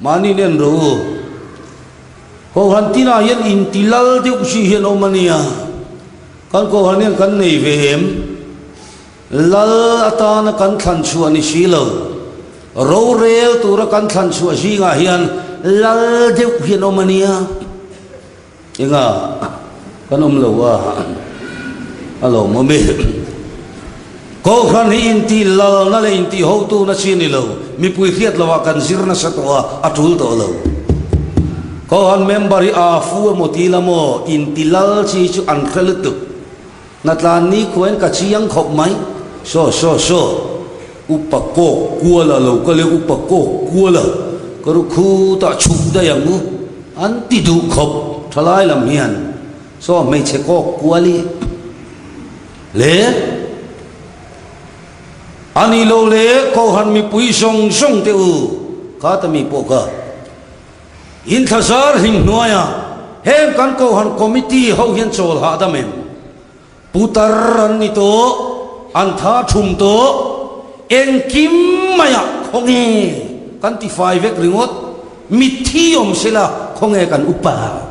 Mahni nen rawh u. Kohhran tinah hian inti lal deuh si hian awm a nia. Kan Kohhran hian kan nei ve em? Lal atana kan thlan chhuah ni si lo. Rorel tura kan thlan chhuah zingah hian lal deuh hian awm a nia. Enga kan awm lo a, a lawmawm e. Kohhran hi intih lalna leh intih hotuna chi a ni lo, mipui hriat lovah kan zir nasa tawh a, a tul tawh lo. Kohhran member hi aa fu emaw ti la maw, inti lal chi chu an hre lutuk. Hnatlan ni khuain ka chiang khawp mai. Saw saw saw, upa kawk kuala lo kal e, upa kawk kuala, ka ru khutah chhuk daih ang u, an ti duh khawp thalai lam hian. Saw hmeichhe kawk kual i le a ni lo le Kohhran mipui zawng zawng te u, kha ta mi pawh kha Inthlazar hlim hnuaiah heng kan Kohhran Committee ho hian chawl hahdam em? Putar an ni tawh, an tha thum tawh, engkim maiah khawnge kan ti fai vek ringawt, mitthi awm sela khawnge kan upa,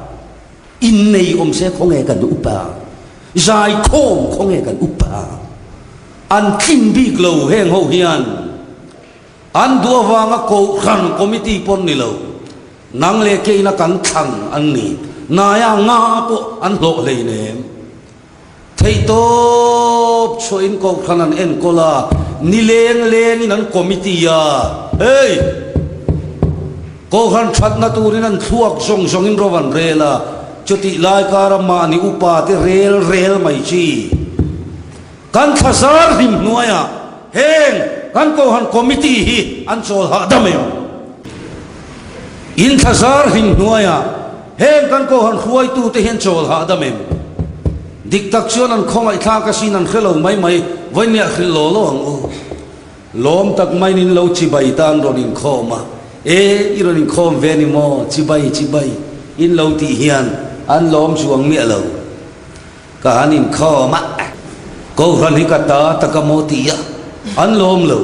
innei awm se khawnge kan upa, zaikhawm khawnge kan upa, an tlin bik lo heng ho hian. An duh avanga Kohhran Committee pawn ni lo, nang leh keina kan thlan an ni. Naia nga pawh an hlawh hleinem. Theihtawp chhuahin Kohhran an enkawl a, nileng lengin an committee a, Hey! Kohhran thatna turin an thluak zawng zawngin ro an rel a, chutih lai kara mahni upa te rel rel mai chi. Kan thlazar hlim hnuaiah heng kan Kohhran Committee hi an chawl hahdam em? In thlazar hlim hnuaiah heng kan Kohhran hruaitute hi an chawl hahdam em? Dik tak chuan an khawngaihthlak asin an hre lo mai mai, vawinia hrilh law law ang u. Lawm tak maiin in lo chibai tan rawn inkhawm a, E, i rawn inkhawm ve ni maw? Chibai, chibai, in lo tih hian an lawm chuang miah lo. Ka han inkhawm a, Kohhran hi ka ta tak a maw tih a, an lawm lo.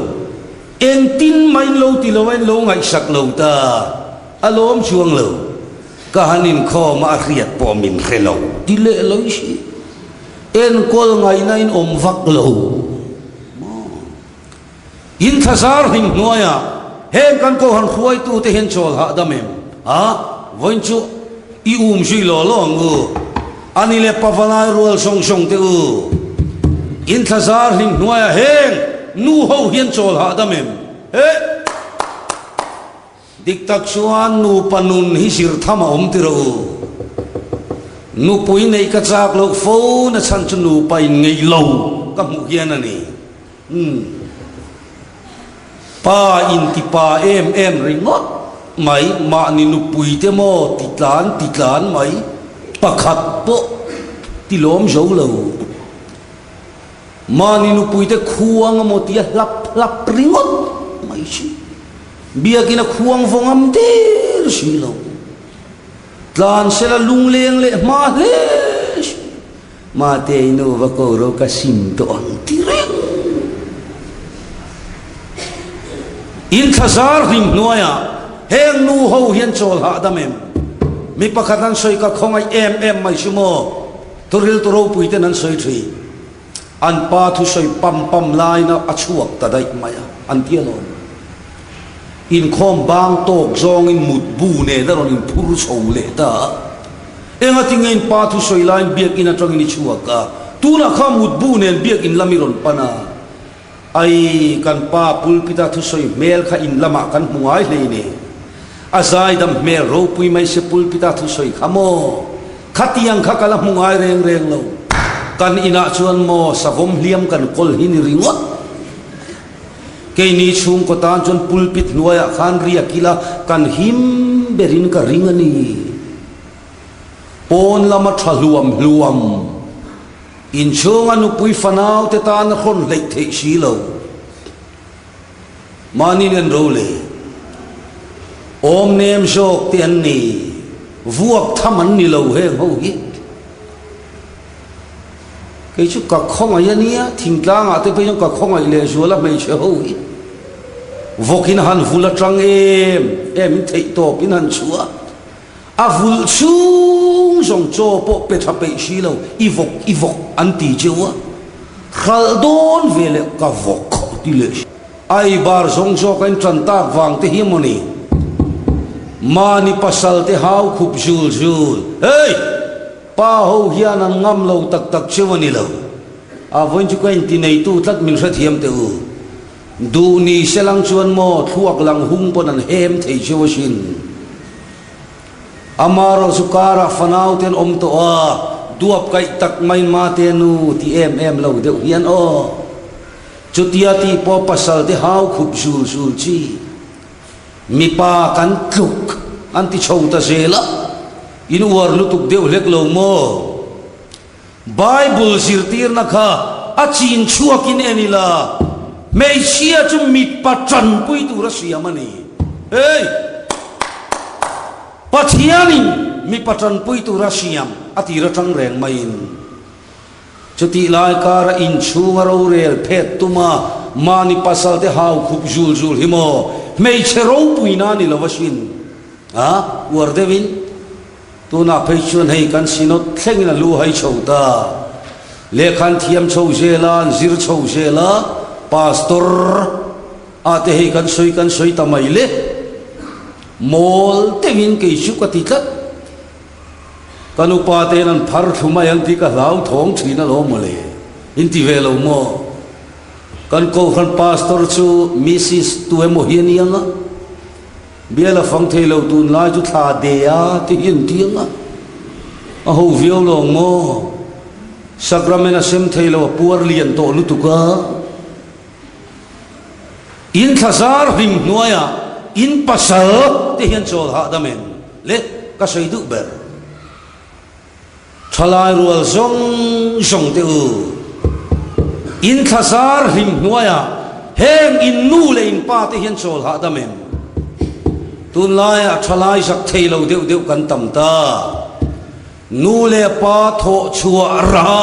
Engtin mah in lo ti lo a, in lo ngaihsak lo ta, a lawm chuang lo. Ka han inkhawm a, a hriat pawh min hre lo ti leh lo i si. Enkawl ngaihna in awm vak lo. Maw? In thlazar hlim hnuaiah heng kan Kohhran hruaitute hian chawl hahdam em? A, vawiin chu i um zui law law ang u. A ni leh pavalai rual zawng zawng te u. In thlazar hlim hnuaiah heng nu ho hian chawl hahdam em? Heh! Dik tak chuan nupa nun hi zir tham a awm ti rawh u. Nupui neih ka chak loh fo na chhan chu nupa in ngeih lo ka hmuh hian a ni. Umm. Pa in ti pa em em ringawt mai, mahni nupui te maw ti tlan ti tlan mai, pakhat pawh ti lawm zo lo. Mahni nupui te khuang a maw tia hlap hlap ringawt mai chu. Biakin a khuang vawng am der si lo. Tlan sela lungleng leh hma hle si. Mate i nu va ko ro ka sim tawh ang ti reng. In thlazar hlim hnuaiah heng nu ho hian chawl hahdam em? Mi pakhat an sawi ka khawngaih em em mai si maw? Thuriltu ropui ten an sawi thin. An pa thusawi pam pam laina a chhuak ta daih mai a, an ti alawm. Inkhawm bang tawk zawngin mutbu nen a rawn inphur chho leh ta a. Engati nge in pa thusawi laiin biakinn atangin i chhuak a, tunah kha mutbu nen biakinn lam i rawn pan a. Ai, kan pa pulpit-a thusawi hmel kha in lamah kan hmu ngai hlei ne. A zaidam hmel ropui mai se pulpit-a thusawi kha maw? Khatiang kha ka la hmu ngai reng reng lo. Kan inah chuan maw savawm hliam kan kawl hi ni ringawt. Keini chhungkaw tan chuan pulpit hnuaiah khan riak ila kan him berin ka ring a ni. Pawn lama tha hluam hluam. Inchhunga nupui fanau te tan a hrawn hleih theih si lo. Mahni nen ro le. Awm nem zawk te an ni. Vuak tham an ni lo heng ho hi. Kei chu ka khawngaih a nia, thingtlangah te phei chuan ka khawngaih lehzual a hmeichhe ho hi. Vawkin han vul atang em em in theihtawp in han chhuah. A vulh chhung zawng chaw pawh pe tha peih si lo, i vawk i vawk an ti cheu a, hralh dawn ve leh ka vawk ti leh si. Ai bar zawng zawk a in tan tak vang te hi mawni? Mahni pasal te hau khup zul zul, Hey! Pa ho hian an ngam lo tak tak cheu a ni lo. A vawiin chu ka inti neitu tlat min hrethiam teh u. Duh ni se lang chuan maw thluak lang hung pawn an hem thei cheu asin. Amarawh chu karah fanau te an awm tawh a, duap kaih tak mai mate nu ti em em lo deuh hian aw. Chutia tih pawh pasal te hau khup zul zul chi. Mipa kan tluk an ti chho ta zel a, in uar lutuk deuh hlek lo maw? Bible zirtirna kha a chin chhuakin en ila, hmeichhia chu mipa tanpui tura siam a ni. Hey! Pathianin mipa tanpui tura siam a tir atang reng maiin, chutih lai kara inchhunga rorel phet tuma mahni pasalte hau khup zul zul hi maw hmeichhe ropuina ni lo asin. A uar deuhin. Tunah phei chuan hei kan Synod thlengin a lu hai chho ta. Lehkha an thiam chho zel a, an zir chho zel a, Pastor ah te hei kan sawi kan sawi ta mai le. Mawl deuhin kei chu ka ti tlat. Kan upa te'n an phar thlu mai ang tih ka hlau thawng thin alawm mawle. In ti ve lo maw? Kan Kohhran Pastor chu Mrs. Tuemaw hi a ni ang a. Bial a fang thei lo tunlai chu thla de a ti hi an ti ang a, a ho viau lo ang maw? Sacrament a sem thei lo a puar lian tawh lutuk a. In thlazar hlim hnuaiah in pasal te hian chawl hahdam em le ka sawi duh ber. Thalai rual zawng zawng te u, in thlazar hlim hnuaiah heng in nu leh in pa te hian chawl hahdam em? Tunlaiah thalai zak thei lo deuh deuh kan tam ta. Nu leh pa thawh chhuah ra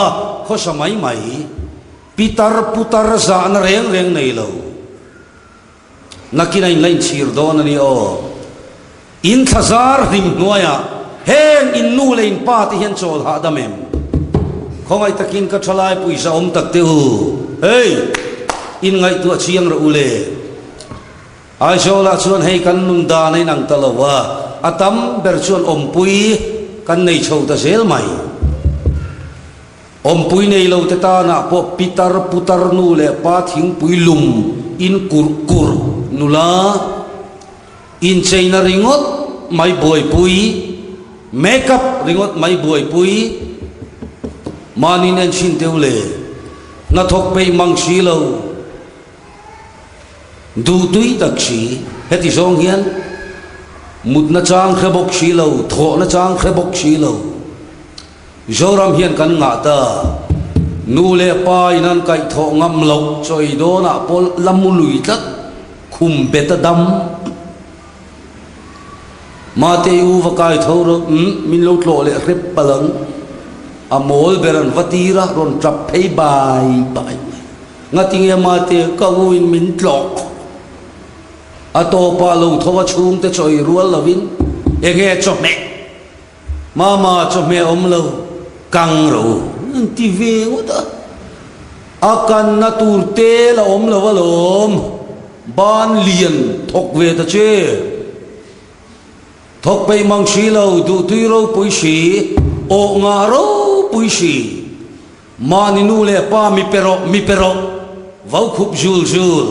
khawsa mai mai, pitar putar zahna reng reng nei lo. Nakin a in la inchhir dawn a ni aw. In thlazar hlim hnuaiah heng in nu leh in pa te hian chawl hahdam em? Khawngaih takin ka thalai pawisa awm tak teh u. Hei! In ngaihtuah chiang rawh u le. Aizawlah chuan hei kan nun dan a inang ta lo a, a tam ber chuan awmpui kan nei chho ta zel mai. Awmpui nei lo te tanah pawh pitar putar nu leh pa thingpui lum in kurh kurh nula incheina ringawt mai buaipui, make up ringawt mai buaipui mahni enchhin teu le hnathawk peih mang si lo duhtui tak si heti zawng hian mutna chang hre bawk si lo thawhna chang hre bawk si lo. Zoram hian kan ngah ta. Nu leh pa in an kaihthawh ngam loh chawi dawnah pawh la mu lui tlat, khum bet a dam. Mate i u va kai tho rawh, umm min lo tlawh leh hrep palh ang. A mawl ber an va tir a, rawn tap phei bai bai mai. Ngatinge mate ka u in min tlawh. A tawpah lo tho a chhungte chawi rual lovin enge chawhmeh. Mama chawhmeh awm lo, kang ro an ti ve ngawt a. A kanna tur tel a awm lo alawm, ban lian thawk ve ta che. Thawk peih mang si lo, duhtui ropui si, awh ngah ropui si. Mahni nu leh pa mi pe rawh, mi pe rawh, vau khup zul zul.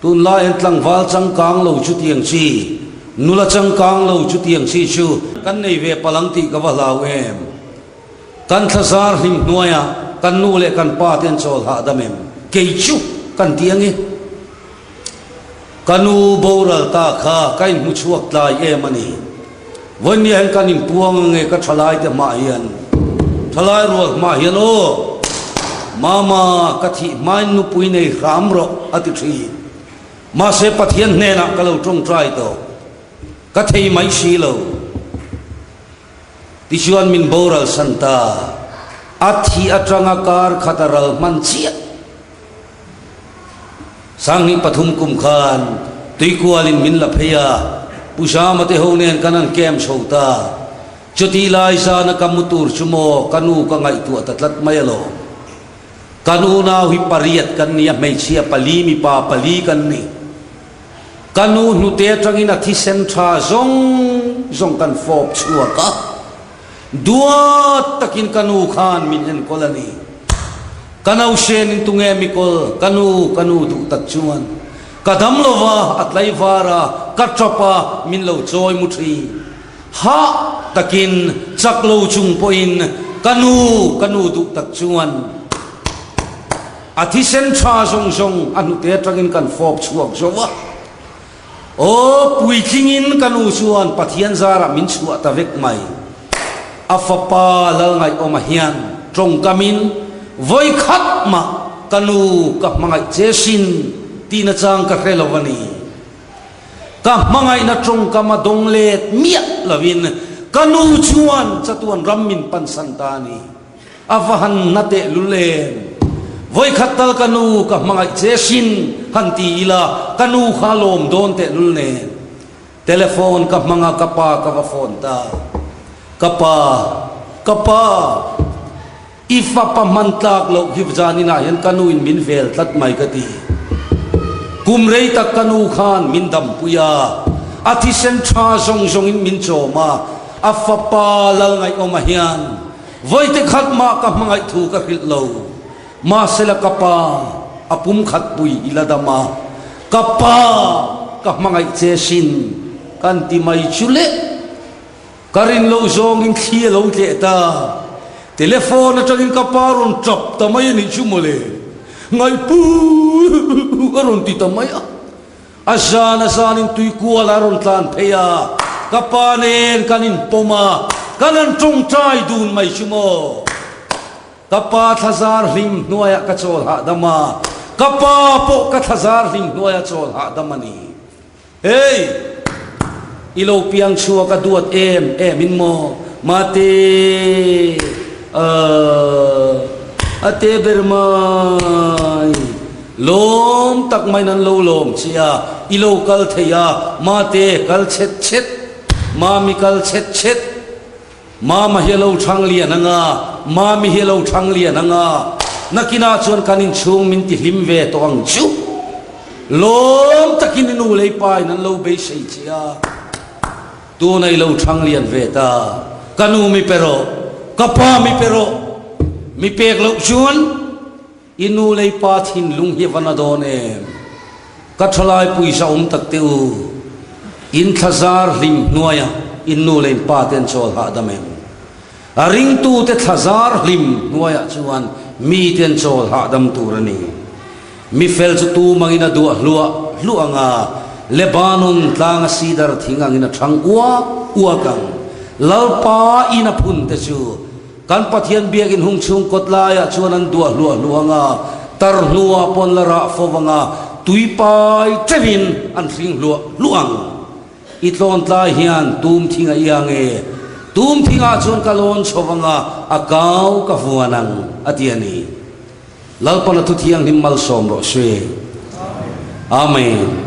Tunlai an tlangval changkang lo chutiang chi, nula changkang lo chutiang chi chu kan nei ve palh ang tih ka va hlau em. Kan thlazar hlim hnuaiah kan nu leh kan pa te an chawl hahdam em? Kei chu kan ti ange. Ka nu boral ta kha ka inhmu chhuak tlai em a ni. Vawinia hian kan inpuang ange ka thalai te hmah hian, thalai rual hmah hian aw Mama ka thih hmain nupui nei hram rawh a ti thin. Mahse Pathian hnenah ka lo tawngtai tawh, ka thei mai si lo. Tichuan min boral san ta, a thih atanga kar khat a ral hman chiah. 2003 kum khan tuikualin min la phei a, Pu Zama te ho nen kan han camp chho ta. Chutih lai zana ka mu tur chu maw ka nu ka ngaihtuah ta tlat mai alawm. Kan unau hi pariat kan ni a, hmeichhia pali mipa pali kan ni. Ka nu hnute atangin a thisen tha zawng zawng kan fawp chhuak a, duat takin ka nu khan min enkawl a ni. Ka nausen in tunge mikawl, ka nu, ka nu duh tak chuan ka dam lo va, a tlaivar a, ka tap a, min lo chawi mu thin. Hah takin chak lo chung pawhin ka nu, ka nu duh tak chuan a thisen tha zawng zawng a hnute atangin kan fawp chhuak zo a. Aw, puitlingin ka nu chuan Pathian zarah min chhuah ta vek mai. A fapa Lalngaihawma hian tawngkamin vawi khat mah ka nu ka hmangaih che sin tih nachang ka hre lo a ni. Ka hmangaihna tawngkam a dawng let miah lovin ka nu chuan chatuan ram min pansan ta a ni. A va han na teh lul em? Vawikhat tal ka nu ka hmangaih che sin han ti ila ka nu kha lawm dawn teh lul nen. Telephone ka hmang a ka pa ka va phone ta. Ka pa, ka pa, i fapa hman tlak loh hi zaninah hian ka nu in min vel tlat mai ka ti. Kum rei tak ka nu khan min dampui a, a thisen tha zawng zawngin min chawm a, a fapa Lalngaihawma hian Vawite khat mah ka hmangaih thu ka hrilh lo. Mahsela ka pa, a pum khat pui i la dam a. Ka pa! ka hmangaih che sin kan ti mai chu le. Ka rin loh zawngin thli a lo tleh ta. Telephone atangin ka pa rawn tap ta mai a nih chu mawle. Ngaihpu a rawn ti ta mai a. A zan a zanin tui kual a rawn tlan phei a, ka pa nen kan inpawm a, kan han tawngtai dun mai chu maw. Ka pa thlazar hlim hnuaiah ka chawl hahdam a, ka pa pawh ka thlazar hlim hnuaia chawl hahdam a ni. Hey! I lo piang chhuak a duat em em in maw? Mate! Ahh! A te ber mai! Lawm tak maiin an lo lawm che a, i lo kal thei a, Mate kal chhet chhet, Mami kal chhet chhet, Mama hi a lo thang lian ang a, Mami hi a lo thang lian ang a, nakinah chuan kan inchhung min ti hlim ve tawh ang chu. Lawm takin i nu lei pa in an lo beisei che a, tuna i lo thang lian ve ta, ka nu mi pe rawh, ka pa mi pe rawh, mi pek loh chuan I nu lei pa thinlung hi va na dawn em? Ka thalai puisa awm tak teh u. In thlazar hlim hnuaia in nu lei pa te an chawl hahdam em? A ringtute thlazar hlim hnuaiah chuan mite an chawl hahdam tur a ni. Mi fel chu tumangin a duah hluah hluah ang a, Lebanon tlanga sidar thing angin a thang uak uak ang. Lalpa in a phun te chu Kan Pathian biakin hung chhung kawt laiah chuan an duah hluah hluah ang a, tar hnuah pawn la rah fo ang a, tui pai teuhin an hring hluah hluah ang. I tlawn tlai hian tum thing a iang e, tum thingah chuan ka lawn chho ang a, a kau ka vuan ang, a ti a ni. Lalpana thu thianghlim malsawm rawh se. Amen.